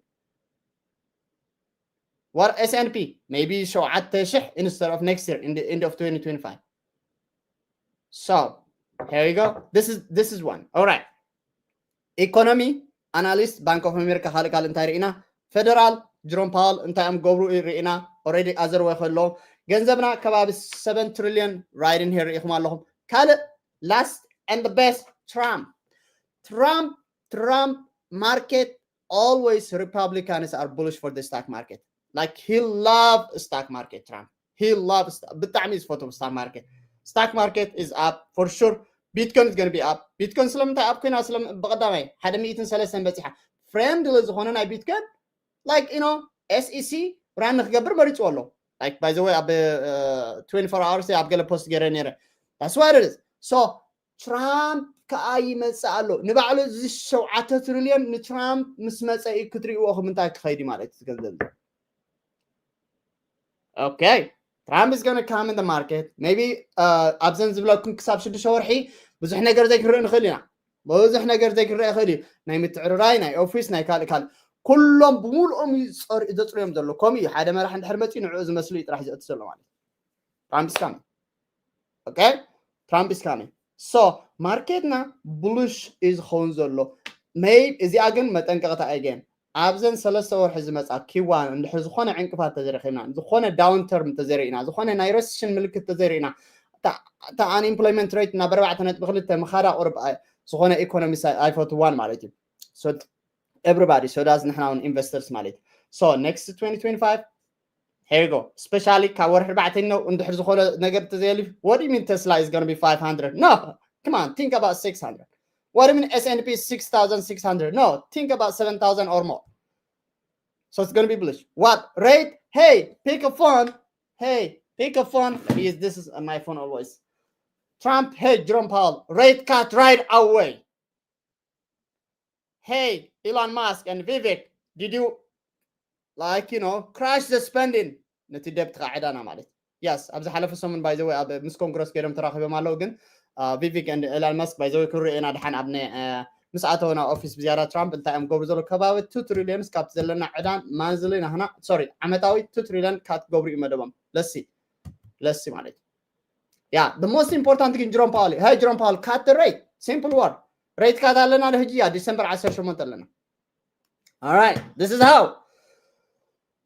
What S and P? Maybe ሸውዓተ ሺሕ instead of next year in the end of twenty twenty-five. So here you go. This is this is one. All right. Economy analyst Bank of America ካልእ ካልእ እንታይ ርኢና? ፌደራል ጅሮም ፓወል እንታይ እዮም ገብሩ ርኢና። Already ኣዘርወ ከሎ ገንዘብና ከባቢ seven trillion right in here ርኢኹም ኣለኹም። ካልእ last and the best ትራምፕ ትራምፕ ትራምፕ market always Republicans are bullish for the stock market. Like he love stock market ትራምፕ he love ብጣዕሚ ዝፈትዎ stock market. Stock market is up for sure. Bitcoin is going to be up. Bitcoin ስለምንታይ up ኮይና? ስለ ብቀዳማይ ሓደ ሚእትን ሰለስተን በፂሓ ፍሬንድሊ ዝኾነ ናይ ቢትኮይን like you know SEC ራን ንክገብር መሪፅዎ ኣሎ። Like by the way ኣብ twenty-four hours ኣብ ገለ ፖስት ገይረ ነይረ። That's what it is. So ትራምፕ ከዓ ይመፅእ ኣሎ። ንባዕሉ እዚ ሸውዓተ ትሪልዮን ንትራምፕ ምስ መፀ እዩ ክትሪእዎ ክምንታይ ክኸይድ ማለት እዩ ገንዘብ። Okay, ትራምፕ is going to come in the market maybe ኣብዘን ዝብለኩም ክሳብ ሽዱሽተ ወርሒ ብዙሕ ነገር ዘይክንርኢ ንኽእል ኢና። ብዙሕ ነገር ዘይክንርኢ ይኽእል እዩ። ናይ ምትዕርራይ ናይ ኦፊስ ናይ ካልእ ካልእ ኩሎም ብምሉኦም ዘፅርዮም ዘሎ ከምኡ እዩ። ሓደ መራሕ እንድሕር መፅኡ ንዕኡ ዝመስሉ እዩ ጥራሕ ዘእቱ ዘሎ ማለት እዩ። ትራምፕ is coming. Okay, ትራምፕ is coming. So ማርኬትና ብሉሽ እዩ ዝኸውን ዘሎ። መይ እዚኣ ግን መጠንቀቕታ እየ ግን ኣብዘን ሰለስተ ወርሒ ዝመፃ ኪዋን እንድሕር ዝኾነ ዕንቅፋት ተዘረኺብና፣ ዝኾነ downturn ተዘሪእና፣ ዝኾነ ናይ ረስሽን ምልክት ተዘሪእና፣ እታ unemployment rate ናብ ኣርባዕተ ነጥቢ ክልተ ምኻዳ ቁርብ ዝኾነ ኢኮኖሚ ኣይፈትዋን ማለት እዩ። Everybody so does ንሕና እውን investors ማለት እዩ። So next twenty twenty-five Here you go. Especially ካብ ወርሒ ኣርባዕተ ነው እንድሕር ዝኾነ ነገር ተዘየልዩ። What do you mean Tesla is going to be five hundred? No, come on, think about six hundred. What do you mean S and P six thousand six hundred? No, think about seven thousand or more. So it's going to be bullish. What? Rate? Hey, pick a phone. Hey, pick a phone. Let me use this is my phone always. Trump, hey, Jerome Powell, rate cut right away. Hey, Elon Musk and Vivek, did you, like, you know, crash the spending? ነቲ ደብትኻ ዕዳና ማለት። Yes፣ ኣብ ዝሓለፈ ሰሙን by the way ኣብ ምስ ኮንግረስ ገይሮም ተራኺቦም ኣለዉ። ግን ቪቪክ ኤንድ ኤላን መስክ by the way ክንሪኦ ኢና ድሓን ኣብ ናይ ምስ ኣተወ ናብ ኦፊስ ብዝያዳ ትራምፕ እንታይ እዮም ገብሩ ዘሎ ከባቢ two trillion ካብቲ ዘለና ዕዳን ማንዝሊ ናህና ሶሪ ዓመታዊ two trillion ካት ገብሩ እዩ መደቦም። ለሲ ለሲ ማለት። Yeah, the most important ግን ጅሮም ፓውል። Hey ጅሮም ፓውል, cut the rate. Simple word. Rate cut ኣለና ለህጂ ያ ዲሰምበር ዓሰርተ ሸሞንተ ኣለና. All right, this is how.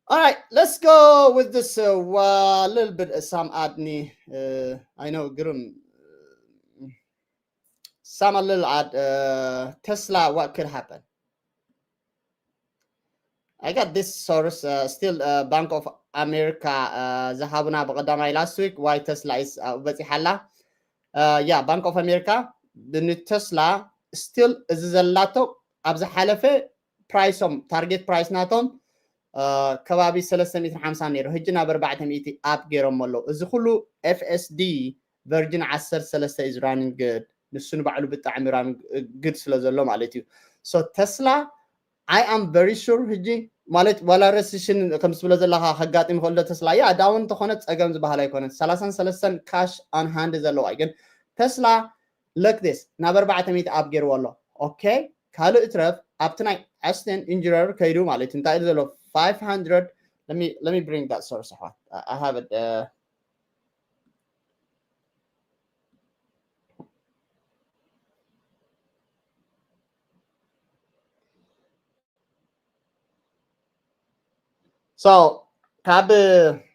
All right, let's go with this uh, uh, little bit uh, some adni. Uh, I know ግሩም some a little ad uh, Tesla, what could happen? I got this source uh, still uh, Bank of America uh, ዝሃቡና ብቀዳማይ last week why Tesla is uh, በፂሓላ uh, yeah, Bank of America ንቴስላ still እዚ ዘላቶ ኣብ ዝሓለፈ ፕራይሶም ታርጌት ፕራይስ ናቶም ከባቢ ሰለስተ ሚእትን ሓምሳን ነይሩ፣ ሕጂ ናብ ኣርባዕተ ሚእቲ ኣፕ ገይሮሞ ኣለዉ። እዚ ኩሉ ኤፍኤስዲ ቨርጅን ዓሰርተ ሰለስተ is running good፣ ንሱ ንባዕሉ ብጣዕሚ running good ስለ ዘሎ ማለት እዩ። So ቴስላ I am very sure ሕጂ ማለት ዋላ ረሲሽን ከም ትብሎ ዘለካ ከጋጥም ይኽእል ዶ ቴስላ? ያ ዳውን እንተኾነ ጸገም ዝበሃል ኣይኮነን። ሰላሳን ሰለስተን ካሽ on hand ዘለዋ እዩ። ግን ቴስላ like this ናብ ኣርባዕተ ሚእቲ ኣፕ ገይርዎ ኣሎ። ኦኬ ካልእ እትረፍ ኣብቲ ናይ ኣስትን ኢንጂነር ከይዱ ማለት እዩ እንታይ ኢሉ ዘሎ five hundred. Let me let me bring that source ኣሕዋት. I have it. Uh, so ካብ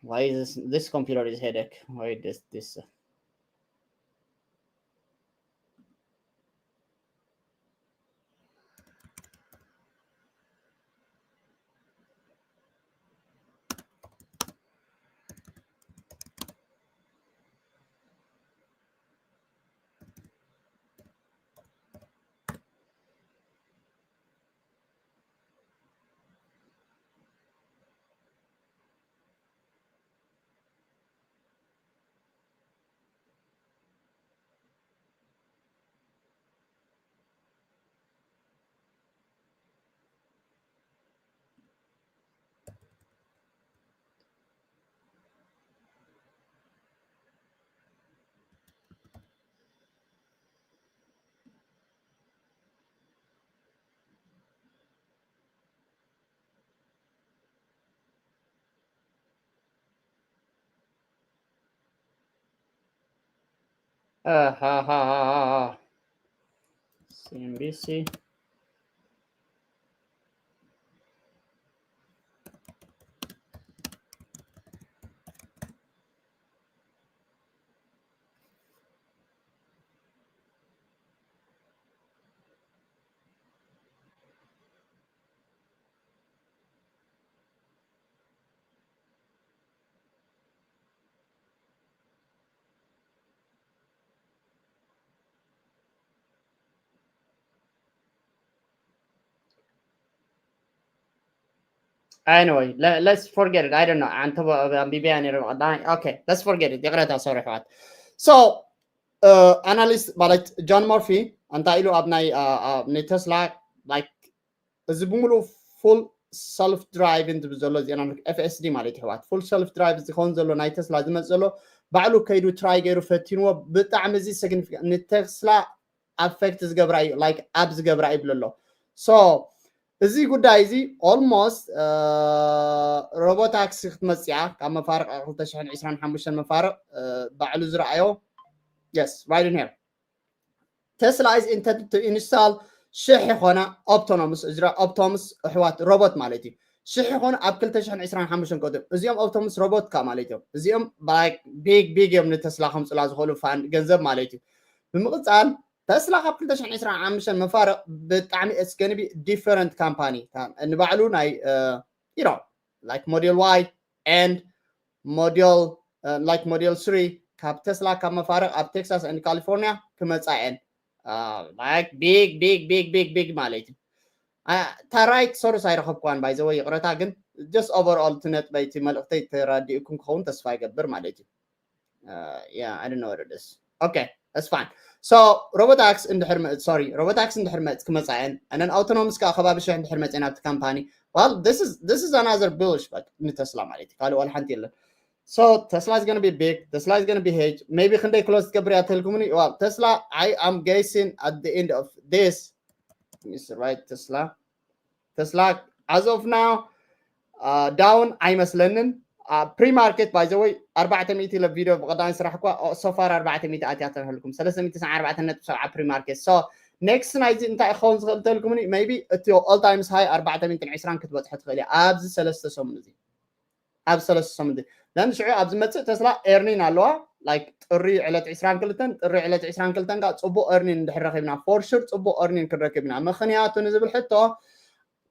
why is this, this computer is headache, why this this uh, Uh, ha, ha, ha, ha. CNBC. Anyway, let, let's forget it. I don't know. ኣንተ ኣንቢቢያ ነይረ። Okay, let's forget it. ይቕረታ፣ ሶሪ ኣሕዋት። So, uh, ኣናሊስት ማለት ጆን መርፊ እንታይ ኢሉ ኣብ ናይ uh, uh, ናይ ቴስላ like እዚ ብምሉእ ፉል ሰልፍ ድራይቭ ዝብል ዘሎ እዚና ኤፍኤስዲ ማለት ይሕዋት ፉል ሰልፍ ድራይቭ ዝኸውን ዘሎ ናይ ቴስላ ዝመፅ ዘሎ ባዕሉ ከይዱ ትራይ ገይሩ ፈቲንዎ። ብጣዕሚ እዚ ሲግኒፊካንት ንቴስላ ኣፌክት ዝገብራ እዩ ላይክ ኣብ ዝገብራ ይብል ኣሎ። So እዚ ጉዳይ እዚ ኦልሞስት ሮቦታክሲ ክትመፅያ ካብ መፋርቕ ክልተ ሽሕን ዕስራን ሓሙሽተን መፋርቕ ባዕሉ ዝረኣዮ። Yes, right in here. Tesla is intended to install ሽሕ ይኾና ኦፕቶኖምስ እዝራ ኦፕቶምስ ኣሕዋት ሮቦት ማለት እዩ። ሽሕ ይኾኑ ኣብ ክልተ ሽሕን ዕስራን ሓሙሽተን ከእትዮም እዚኦም ኦፕቶምስ ሮቦት ካ ማለት እዮም። እዚኦም ቢግ ቢግ እዮም ንቴስላ ከምፅላ ዝኽእሉ ፋንድ ገንዘብ ማለት እዩ። ብምቕፃል ቴስላ ካብ ክልተ ሽሕን ዕስራን ሓሙሽተን መፋርቕ ብጣዕሚ it's gonna be different company ንባዕሉ ናይ you know like Model Y and ሞዴል ላይክ ሞዴል ስሪ ካብ ተስላ ካብ መፋርቕ ኣብ ቴክሳስ and ካሊፎርኒያ ክመፃ እየን። ላይክ ቢግ ቢግ ቢግ ቢግ ቢግ ማለት እዩ። እታ ራይት ሶርስ ኣይረኸብኳን ባይዘወይ ይቕረታ፣ ግን just overall እቲ ነጥበይ እቲ መልእኽተይ ተራዲእኩም ክኸውን ተስፋ ይገብር ማለት እዩ። Yeah, I don't know what it is. Okay, that's fine. So Robotax እንድሕር መ- sorry Robotax እንድሕር መፅ ክመፃ እየን and then autonomous ከዓ ከባቢ ሽሕ እንድሕር መፅአን ኣብቲ ካምፓኒ well this is this is another bullish but ንተስላ ማለት እዩ ካልእ ዋላ ሓንቲ የለን። So Tesla is gonna be big. Tesla is gonna be huge. Maybe ክንደይ ክሎዝ ትገብር እያ ተልኩምኒ well Tesla I am guessing at the end of this right Tesla Tesla as of now down ኣይመስለንን። Pre market by the way ኣርባዕተ ሚእቲ ኢለ ቪድዮ ብቐዳሚ ስራሕ እኳ so far ኣርባዕተ ሚእቲ ኣትያ ተንህልኩም ሰለስተ ሚእቲ ኣርባዕተ ነጥቢ ሰብዓ pre market so next ናይዚ እንታይ ክኸውን ዝኽእል ተልኩምኒ maybe እቲ all time high ኣርባዕተ ሚእትን ዕስራን ክትበፅሐ ትኽእል እያ ኣብዚ ሰለስተ ሰሙን እዚ ኣብዚ ሰለስተ ሰሙን እዚ then ሽዑ ኣብ ዝመፅእ ተስላ earning ኣለዋ like ጥሪ ዕለት ዕስራን ክልተን ጥሪ ዕለት ዕስራን ክልተን ከዓ ፅቡቅ earning እንድሕር ረኪብና for sure ፅቡቅ earning ክንረክብ ኢና ምክንያቱ ንዝብል ሕቶ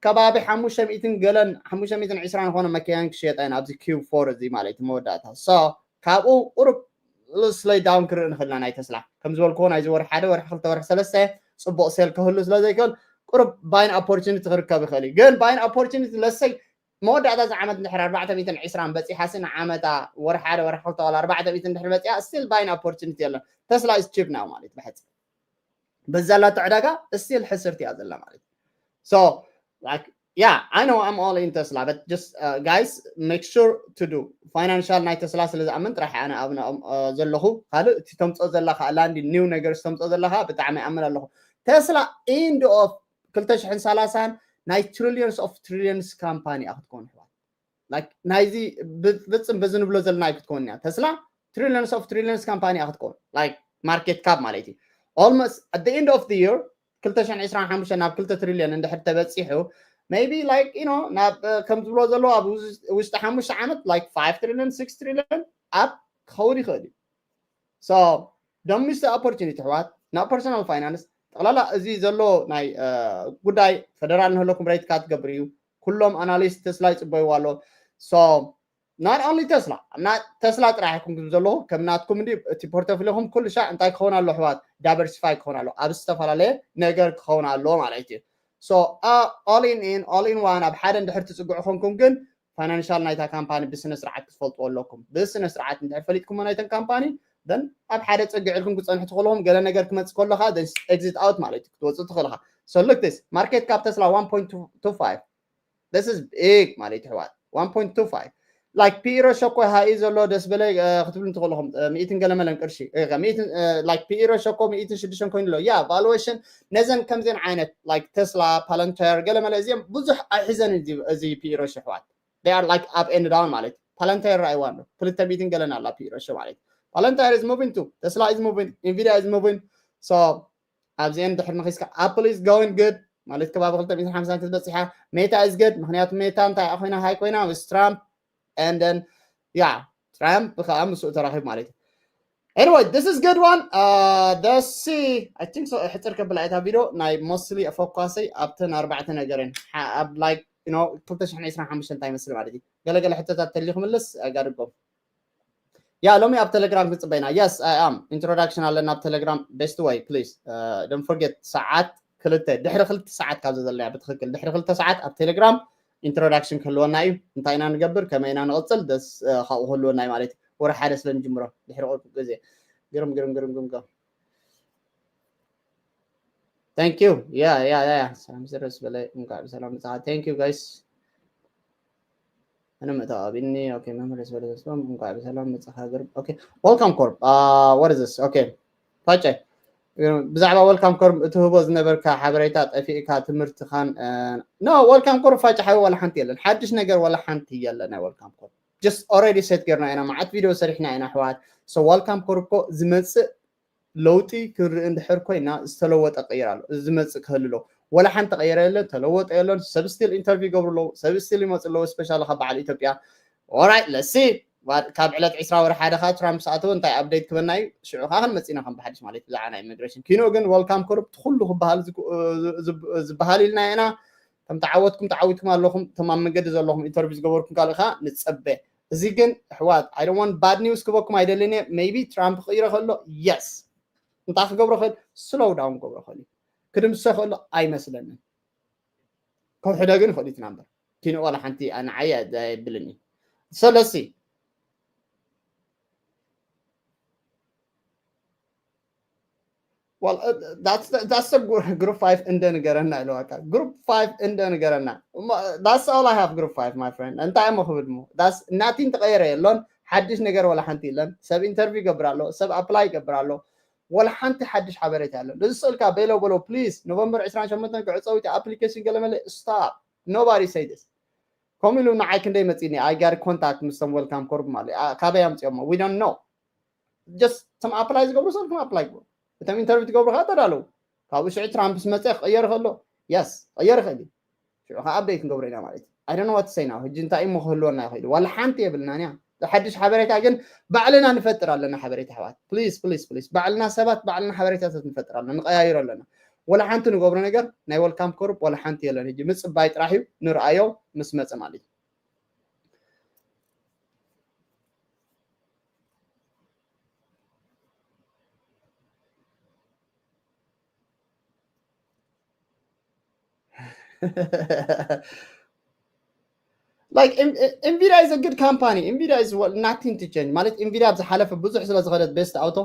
ከባቢ ሓሙሽተ ሚእትን ገለን ሓሙሽተ ሚእትን ዕስራን ዝኾነ መኪናን ክሽየጣ ኢና ኣብዚ Q four እዚ ማለት እዩ መወዳእታ so ካብኡ ቁሩብ slight down ክርኢ ንኽእል ኢና ናይ ተስላ ከም ዝበልክዎ ናይዚ ወርሒ ሓደ ወርሒ ክልተ ወርሒ ሰለስተ ፅቡቅ sell ክህሉ ስለ ዘይክእል ቁሩብ buying opportunity ክርከብ ይኽእል እዩ ግን buying opportunity let's say መወዳእታ እዚ ዓመት እንድሕር ኣርባዕተ ሚእትን ዕስራን በፂሓ ሲ ንዓመታ ወርሒ ሓደ ወርሒ ክልተ ዋላ ኣርባዕተ ሚእቲ እንድሕር በፂሓ still buying opportunity የለን ተስላ is cheap now ማለት ብሕፂ በዛ ላቶ ዕዳጋ still ሕስርቲ እያ ዘላ ማለት so like yeah I know I'm all in Tesla but just uh, guys make sure to do financial ናይ ተስላ ስለ ዝኣምን ጥራሕ ኣነ ኣብንኦም uh, ዘለኹ ካልእ እቲ ተምፅኦ ዘለኻ landing new ነገር ተምፅኦ ዘለኻ ብጣዕሚ ኣምን ኣለኹ ተስላ end of ክልተ ሽሕን ሰላሳን ናይ trillions of trillions company እያ ክትከውን ኣሕዋት like ናይዚ ብፅም በዚ ንብሎ ዘለና ኣይክትከውን እያ ተስላ trillions of trillions company እያ ክትከውን like market cap ማለት እዩ almost at the end of the year ክልተ ሽሕን ዕስራን ሓሙሽተን ናብ ክልተ trillion እንድሕር ተበፂሑ maybe like you know ናብ ከም ዝብሎ ዘለዎ ኣብ ውሽጢ ሓሙሽተ ዓመት like five trillion six trillion up ክኸውን ይኽእል እዩ so don't miss the opportunity ኣሕዋት ናብ personal finance ጠቕላላ እዚ ዘሎ ናይ ጉዳይ federal ንህለኩም rate cut ትገብር እዩ ኩሎም analyst ተስላ ይፅበይዎ ኣሎ so not only ተስላ ተስላ ጥራሕ ይኹም ዘለኹ ከም ናትኩም እንዲ እቲ portfolio ኹም ኩሉ ሻዕ እንታይ ክኸውን ኣሎ ኣሕዋት diversify ክኸውን ኣሎ ኣብ ዝተፈላለየ ነገር ክኸውን ኣሎ ማለት እዩ so uh, all in in all in one ኣብ ሓደ እንድሕር ትፅግዑ ኮንኩም ግን financial ናይታ company ብስነ ስርዓት ክትፈልጥዎ ኣለኩም ብስነ ስርዓት እንድሕር ፈሊጥኩሞ ናይተን company then ኣብ ሓደ ፅግዕ ኢልኩም ክፀንሑ ትኽእልኹም ገለ ነገር ክመፅእ ከሎ ከዓ exit out ማለት እዩ ክትወፅእ ትኽእል ኢኻ so look this market cap ተስላ one point two five this is big ማለት ኣሕዋት one point two five like ፒኢ ሬሾ እኮ ሃይ ዘሎ ደስ በለ ክትብሉ ትኽእልኹም ሚእትን ገለ መለን ቅርሺ like ፒኢ ሬሾ እኮ ሚእትን ሽዱሽተን ኮይኑ ኣሎ yeah valuation ነዘን ከምዘን ዓይነት like ተስላ Palantir ገለ መለ እዚኦም ብዙሕ ኣይሕዘን እዚ ፒኢ ሬሾ ኣሕዋት they are like up and down ማለት Palantir ራእይዋ ኣሎ ክልተ ሚእትን ገለን ኣላ ፒኢ ሬሾ ማለት Palantir is moving too Tesla is moving Nvidia is moving so ኣብዚአን ድሕር ንኺስካ Apple is going good ማለት ከባቢ ክልተ ሚእትን ሓምሳን ክትበፅሓ Meta is good ምክንያቱ Meta እንታይ ኮይና ሃይ ኮይና ምስ Trump and then yeah Trump ከዓ ምስኡ ተራኺብ ማለት እዩ anyway this is good one uh, the C I think so ሕፅር ከብላ እታ ቪድዮ ናይ mostly focus ይ ኣብተን ኣርባዕተ ነገርን ኣብ like you know ክልተ ሽሕን ዕስራን ሓሙሽተን እንታይ ይመስል ማለት እዩ ገለገለ ሕቶታት ተልዩ ክምልስ ጋድጎም yeah ሎሚ ኣብ ቴሌግራም ክፅበይና yes I am introduction ኣለና ኣብ ቴሌግራም best way please don't forget ሰዓት ክልተ ድሕሪ ክልተ ሰዓት ካብዚ ዘለና ብትክክል ድሕሪ ክልተ ሰዓት ኣብ ቴሌግራም introduction ክህልወና እዩ እንታይ ኢና ንገብር ከመይ ኢና ንቕፅል ደስ ካብኡ ክህልወና እዩ ማለት እዩ ወረ ሓደ ስለ ንጅምሮ ድሕሪ ቁርብ ግዜ ግርም ግርም ግርም ግርም Thank you yeah yeah yeah ሰላም ዝረስ በለ እንኳዕ ብሰላም መጻኻ thank you guys እነ ምእታው ኣቢኒ okay መምህር ዝበለ ተስፋም እንኳዕ ብሰላም መጻኻ ግርም okay welcome corp what is this okay ፋጨ ብዛዕባ welcome corp እትህቦ ዝነበርካ ሓበሬታ ጠፊእካ ትምህርትኻን no welcome corp ፋጨ ሓዊ ዋላ ሓንቲ የለን ሓድሽ ነገር ዋላ ሓንቲ የለ ናይ welcome corp just already set ጌርና ኢና መዓት ቪድዮ ሰሪሕና ኢና ኣሕዋት so welcome corp እኮ ዝመፅእ ለውጢ ክንርኢ እንድሕር ኮይና ዝተለወጠ ቀይር ኣሎ እዚ ዝመፅእ ክህልሎ ወላ ሓንቲ ቀየረ የለን ተለወጠ የለን ሰብ still interview ይገብሩ ኣለዉ ሰብ still ይመፁ ኣለዉ specially ካብ በዓል ኢትዮጵያ alright let's see ካብ ዕለት ዕስራ ወርሒ ሓደ ከዓ ትራምፕ ሰኣተወ እንታይ update ክበና እዩ ሽዑ ከዓ ክንመፅእ ኢና ከም ብሓድሽ ማለት ብዛዕባ ናይ immigration ኪኖ ግን welcome corp ኩሉ ክበሃል ዝበሃል ኢልና ኢና ከም ተዓወትኩም ተዓዊትኩም ኣለኹም እቶም ኣብ መንገዲ ዘለኹም interview ዝገበርኩም ካልእ ከዓ ንፀበ እዚ ግን ኣሕዋት፣ I don't want bad news ክበኩም ኣይደልን እየ። Maybe ትራምፕ ክቕይሮ ከሎ፣ yes፣ እንታይ ክገብሮ ክእል? Slow down ክገብሮ ክእል እዩ። ክድምስሶ ከሎ ኣይመስለንን። ከውሕዶ ግን ይኽእል እዩ እቲ ናምበር። ኪንኦ ዋላ ሓንቲ ንዓይ ኣየብልን እዩ። So let's see። Well, uh, that's the, that's the gr- group five እንደ ንገረና ኢለዋካ። Group five እንደ ንገረና። እሞ፣ that's all I have, group five, my friend። እንታይ እሞ ክብል እሞ? That's nothing ተቐየረ የሎን። ሓድሽ ነገር ዋላ ሓንቲ የለን። ሰብ ኢንተርቪው ይገብር ኣሎ፣ ሰብ ኣፕላይ ይገብር ኣሎ። ዋላ ሓንቲ ሓድሽ ሓበሬታ የለን። እዚ ስእልካ በሎ በሎ፣ please፣ ኖቨምበር ዕስራን ሸሞንተን ክዕጸው እቲ ኣፕሊኬሽን ገለመለ፣ stop። Nobody say this። ከምኡ ኢሉ ንዓይ ክንደይ መጺኒ፣ I got contact ምስቶም ዌልካም ኮርፕ ማለት እዩ። ኣ፣ ካበይ ኣምጺኦሞ? We don't know። Just እቶም ኣፕላይ ዝገብሩ ሰልኩም ኣፕላይ ግበሩ። እቶም ኢንተርቪው ትገብሩ ከዓ ተዳለዉ። ካብኡ ሽዑ ትራምፕ ምስ መጸ ክቕየር ከሎ፣ yes፣ ክቕየር ይኽእል እዩ። ሽዑ ከዓ ኣፕዴት ክንገብሮ ኢና ማለት እዩ። I don't know what to say now። ሕጂ እንታይ እሞ ክህልወና ይኽእል እዩ? ዋላ ሓንቲ የብልናን እያ። ሓድሽ ሓበሬታ ግን ባዕልና ንፈጥር ኣለና። ሓበሬታ ኣሕዋት፣ please፣ please፣ please፣ ባዕልና ሰባት፣ ባዕልና ሓበሬታታት ንፈጥር ኣለና፣ ንቐያይሮ ኣለና። ዋላ ሓንቲ ንገብሮ ነገር ናይ ዌልካም ኮርፕ ዋላ ሓንቲ የለን። ሕጂ ምጽባይ ጥራሕ እዩ፣ ንርኣዮ ምስ መጸ ማለት እዩ። Like, Nvidia is a good company. Nvidia is, well, nothing to change ማለት፣ Nvidia ኣብ ዝሓለፈ ብዙሕ ስለ ዝኸደት፣ ቤስት ኣውቶ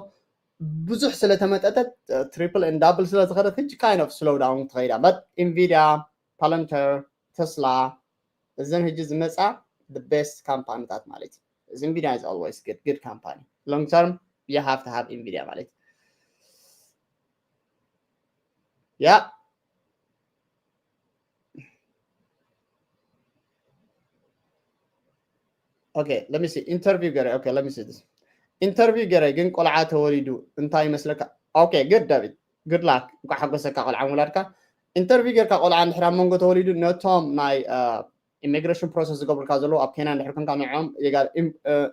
ብዙሕ ስለ ተመጠጠት፣ triple and double ስለ ዝኸደት፣ ሕጂ kind of slow down ትኸይዳ። But Nvidia፣ Palantir፣ Tesla፣ እዘን ሕጂ ዝመጻ the best ካምፓኒታት ማለት እዩ። እዚ Nvidia is always good, good company. Long term, you have to have Nvidia ማለት እዩ። Yeah. Okay, let me see. ኢንተርቪው ገረ። Okay, let me see this. ኢንተርቪው ገረ ግን ቆልዓ ተወሊዱ እንታይ ይመስለካ? Okay, good, ዳዊት። Good luck። እንኳዕ ሓጎሰካ ቆልዓ ምውላድካ። ኢንተርቪው ጌርካ ቆልዓ እንድሕር ኣብ መንጎ ተወሊዱ፣ ነቶም ናይ ኢሚግሬሽን ፕሮሰስ ዝገብሩልካ ዘለዉ ኣብ ኬንያ እንድሕር ኮንካ ንዕኦም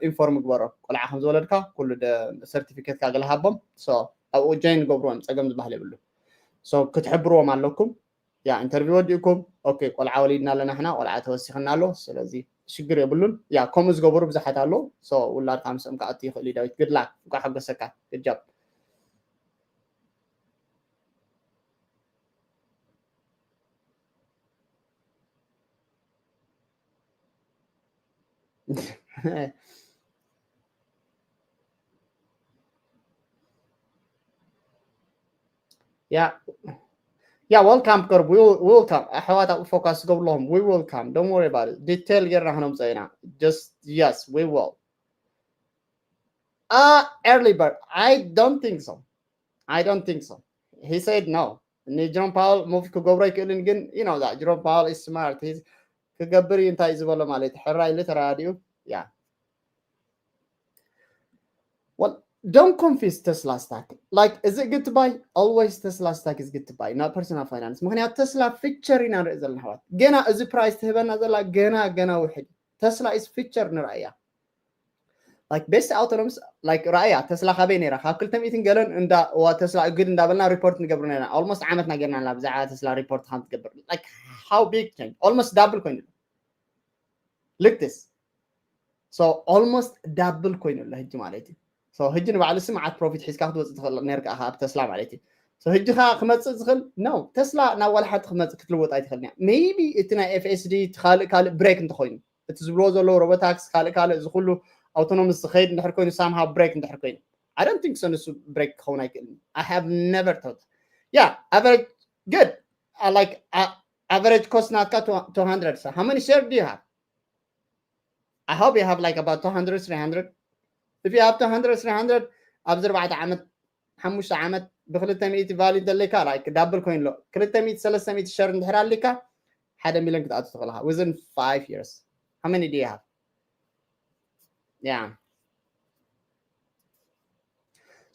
ኢንፎርም ግበሮ። ቆልዓ ከም ዝወለድካ ኩሉ ሰርቲፊኬትካ ገለ ሃቦም። So ኣብኡ ጆይን ገብርዎም፣ ጸገም ዝበሃል የብሉ። So ክትሕብርዎም ኣለኩም። ያ ኢንተርቪው ወዲእኩም፣ okay፣ ቆልዓ ወሊድና ኣለና፣ ሕና ቆልዓ ተወሲኽና ኣሎ፣ ስለዚ ሽግር የብሉን። ያ ከምኡ ዝገብሩ ብዙሓት ኣለዉ። So ውላድካ ምስኦም ክኣቱ ይኽእል እዩ። ዳዊት፣ good luck፣ እንኳዕ ሓጎሰካ። Good job። Yeah. Yeah, welcome, Kurb. We will, we will come. ኣሕዋት ኣብኡ ፎካስ ገብርለኹም። We will come. Don't worry about it. ዲቴል ጌርና ክነምፀ ኢና። Just, yes, we will. Uh, early bird. I don't think so. I don't think so. He said no. ንጀሮም ፓወል ሙቭ ክገብሮ ኣይክእልን፣ ግን you know that ጀሮም ፓወል is smart. He's ክገብር እዩ እንታይ ዝበሎ ማለት እዩ። ሕራይ ኢሉ ተረዳዲኡ። Yeah. Well, don't confuse Tesla stock. Like, is it good to buy? Always Tesla stock is good to buy. Not personal finance. ምኽንያቱ ተስላ ፊቸር ኢና ንርኢ ዘለና ኣሕዋት። ገና እዚ ፕራይስ ትህበና ዘላ ገና ገና ውሕድ። ተስላ is ፊቸር ንርኣያ። Like ቤስት ኣውቶኖምስ፣ like ረኣያ፣ ተስላ ካበይ ነይራ? ካብ ክልተ ሚእትን ገለን እንዳ ዋ ተስላ እግድ እንዳበልና ሪፖርት ንገብር ነይርና። Almost ዓመትና ጌርና ኣለና ብዛዕባ ተስላ ሪፖርት ከም ትገብር። Like how big change? Almost ዳብል ኮይኑ ኣሎ። Look this. So almost ዳብል ኮይኑ ኣሎ ሕጂ ማለት እዩ። So ሕጂ ንባዕሉ ሲ መዓት ፕሮፊት ሒዝካ ክትወፅእ ትኽእል ነርካ ኢኻ ኣብ ተስላ ማለት እዩ። So ሕጂ ኸዓ ክመፅእ ዝኽእል ነው። ተስላ ናብ ዋላ ሓንቲ ክመፅእ ክትልወጥ ኣይትኽእልን እያ። Maybe እቲ ናይ ኤፍ ኤስ ዲ እቲ ካልእ ካልእ ብሬክ እንተኾይኑ፣ እቲ ዝብልዎ ዘለዉ ሮቦታክስ ካልእ ካልእ እዚ ኩሉ ኣውቶኖምስ ዝኸይድ እንድሕር ኮይኑ፣ ሳምሃው ብሬክ እንድሕር ኮይኑ፣ I don't think so። ንሱ ብሬክ ክኸውን ኣይክእልን። I have never thought. Yeah, average good. I like, uh, average cost ናትካ two hundred። So how many share do you have? I hope you have like about two hundred, three hundred. If you have two hundred, three hundred, ኣብዚ ኣርባዕተ ዓመት ሓሙሽተ ዓመት ብክልተ ሚእቲ ቫልዩ እንተለካ፣ like ዳብል ኮይኑ ኣሎ። ክልተ ሚእቲ፣ ሰለስተ ሚእቲ ሸር እንድሕር ኣሊካ፣ ሓደ ሚልዮን ክትኣቱ ትኽእል ኢኻ within five years. How many do you have? Yeah.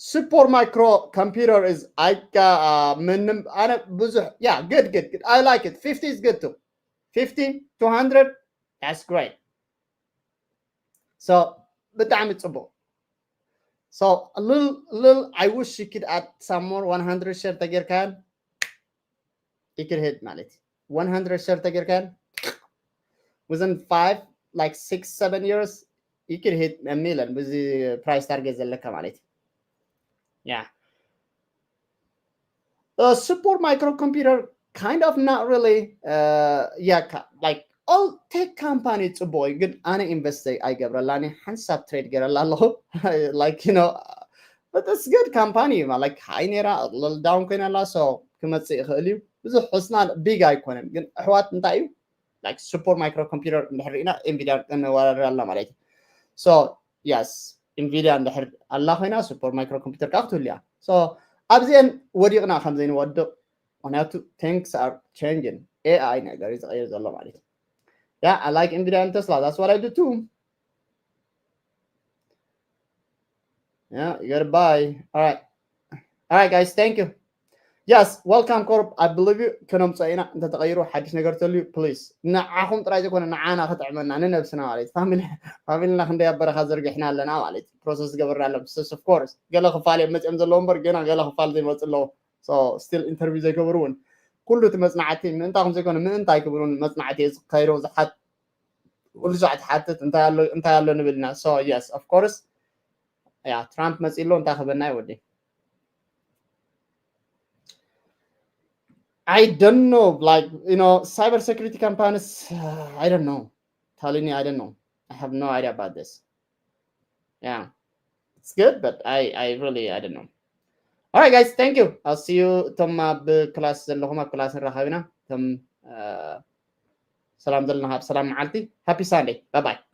Super micro computer is, I got, uh, ምንም ኣነ ብዙሕ, yeah, good, good, good. I like it. Fifty is good too. Fifty, two hundred, that's great. So ብጣዕሚ ጽቡቕ። So a little, little, I wish you could add some more. One hundred share ተጌርካን you could hit ማለት እዩ። One hundred share ተጌርካን within five, like six, seven years, you could hit a million ብዚ price target ዘለካ ማለት እዩ። Yeah. Uh, super microcomputer, kind of, not really. Uh, yeah, like, all tech company ጽቡቕ እዩ፣ ግን ኣነ invest ኣይገብረላን እየ። ሓንሳብ trade ገረላ ኣለኹ። Like, you know, but it's good company ማለት፣ high ነይራ፣ down ኮይና ኣላ። So ክመጽእ ይኽእል እዩ። ብዙሕ ሕስና big ኣይኮነን፣ ግን ኣሕዋት እንታይ እዩ፣ like, super microcomputer እንድሕር ርኢና Nvidia ንወዳደር ኣላ ማለት እዩ። So yes, Nvidia እንድሕር ኣላ ኮይና super microcomputer ከዓ ክትህሉ እያ። So ኣብዚአን ወዲቕና ከም ዘይንወድቕ፣ ምክንያቱ things are changing፣ A I ነገር እዩ ዝቐይር ዘሎ ማለት እዩ። Yeah, I like Nvidia and Tesla, that's what I do too. Yeah, you gotta buy. All right. All right, guys, thank you. Yes, welcome, Corp. I believe you. ከነምፅኦ ኢና፣ እንተተቐይሩ ሓድሽ ነገር ተልዩ፣ please። ንዓኹም ጥራይ ዘይኮነ ንዓና ክጥዕመና፣ ንነብስና ማለት እዩ። ፋሚሊ፣ ፋሚልና ክንደይ ኣብ በረኻ ዘርጊሕና ኣለና ማለት እዩ። Process ዝገበርና ኣሎ። Of course፣ ገለ ክፋል እዮም መፅኦም ዘለዉ እምበር፣ ገና ገለ ክፋል ዘይመፁ ኣለዉ። So still interview ዘይገበሩ እውን፣ ኩሉ እቲ መፅናዕቲ ምእንታኹም ዘይኮነ ምእንታይ ክብሉን መፅናዕቲ እየ ዝካይዶ ዝሓት፣ ኩሉ ሰዓት ሓትት እንታይ ኣሎ፣ እንታይ ኣሎ ንብል ኢና። So yes, of course። ያ፣ ትራምፕ መፂ ኣሎ፣ እንታይ ክበና እዩ ወዲ? I don't know, like, you know, cyber security companies, uh, I don't know. Telling you, I don't know. I have no idea about this. Yeah, it's good, but I, I really, I don't know. All right, guys, thank you. I'll see you. እቶም ኣብ ክላስ ዘለኹም ኣብ ክላስ ንራኸብ ኢና። እቶም ሰላም ዘለና ኣብ ሰላም መዓልቲ። Happy Sunday. Bye bye.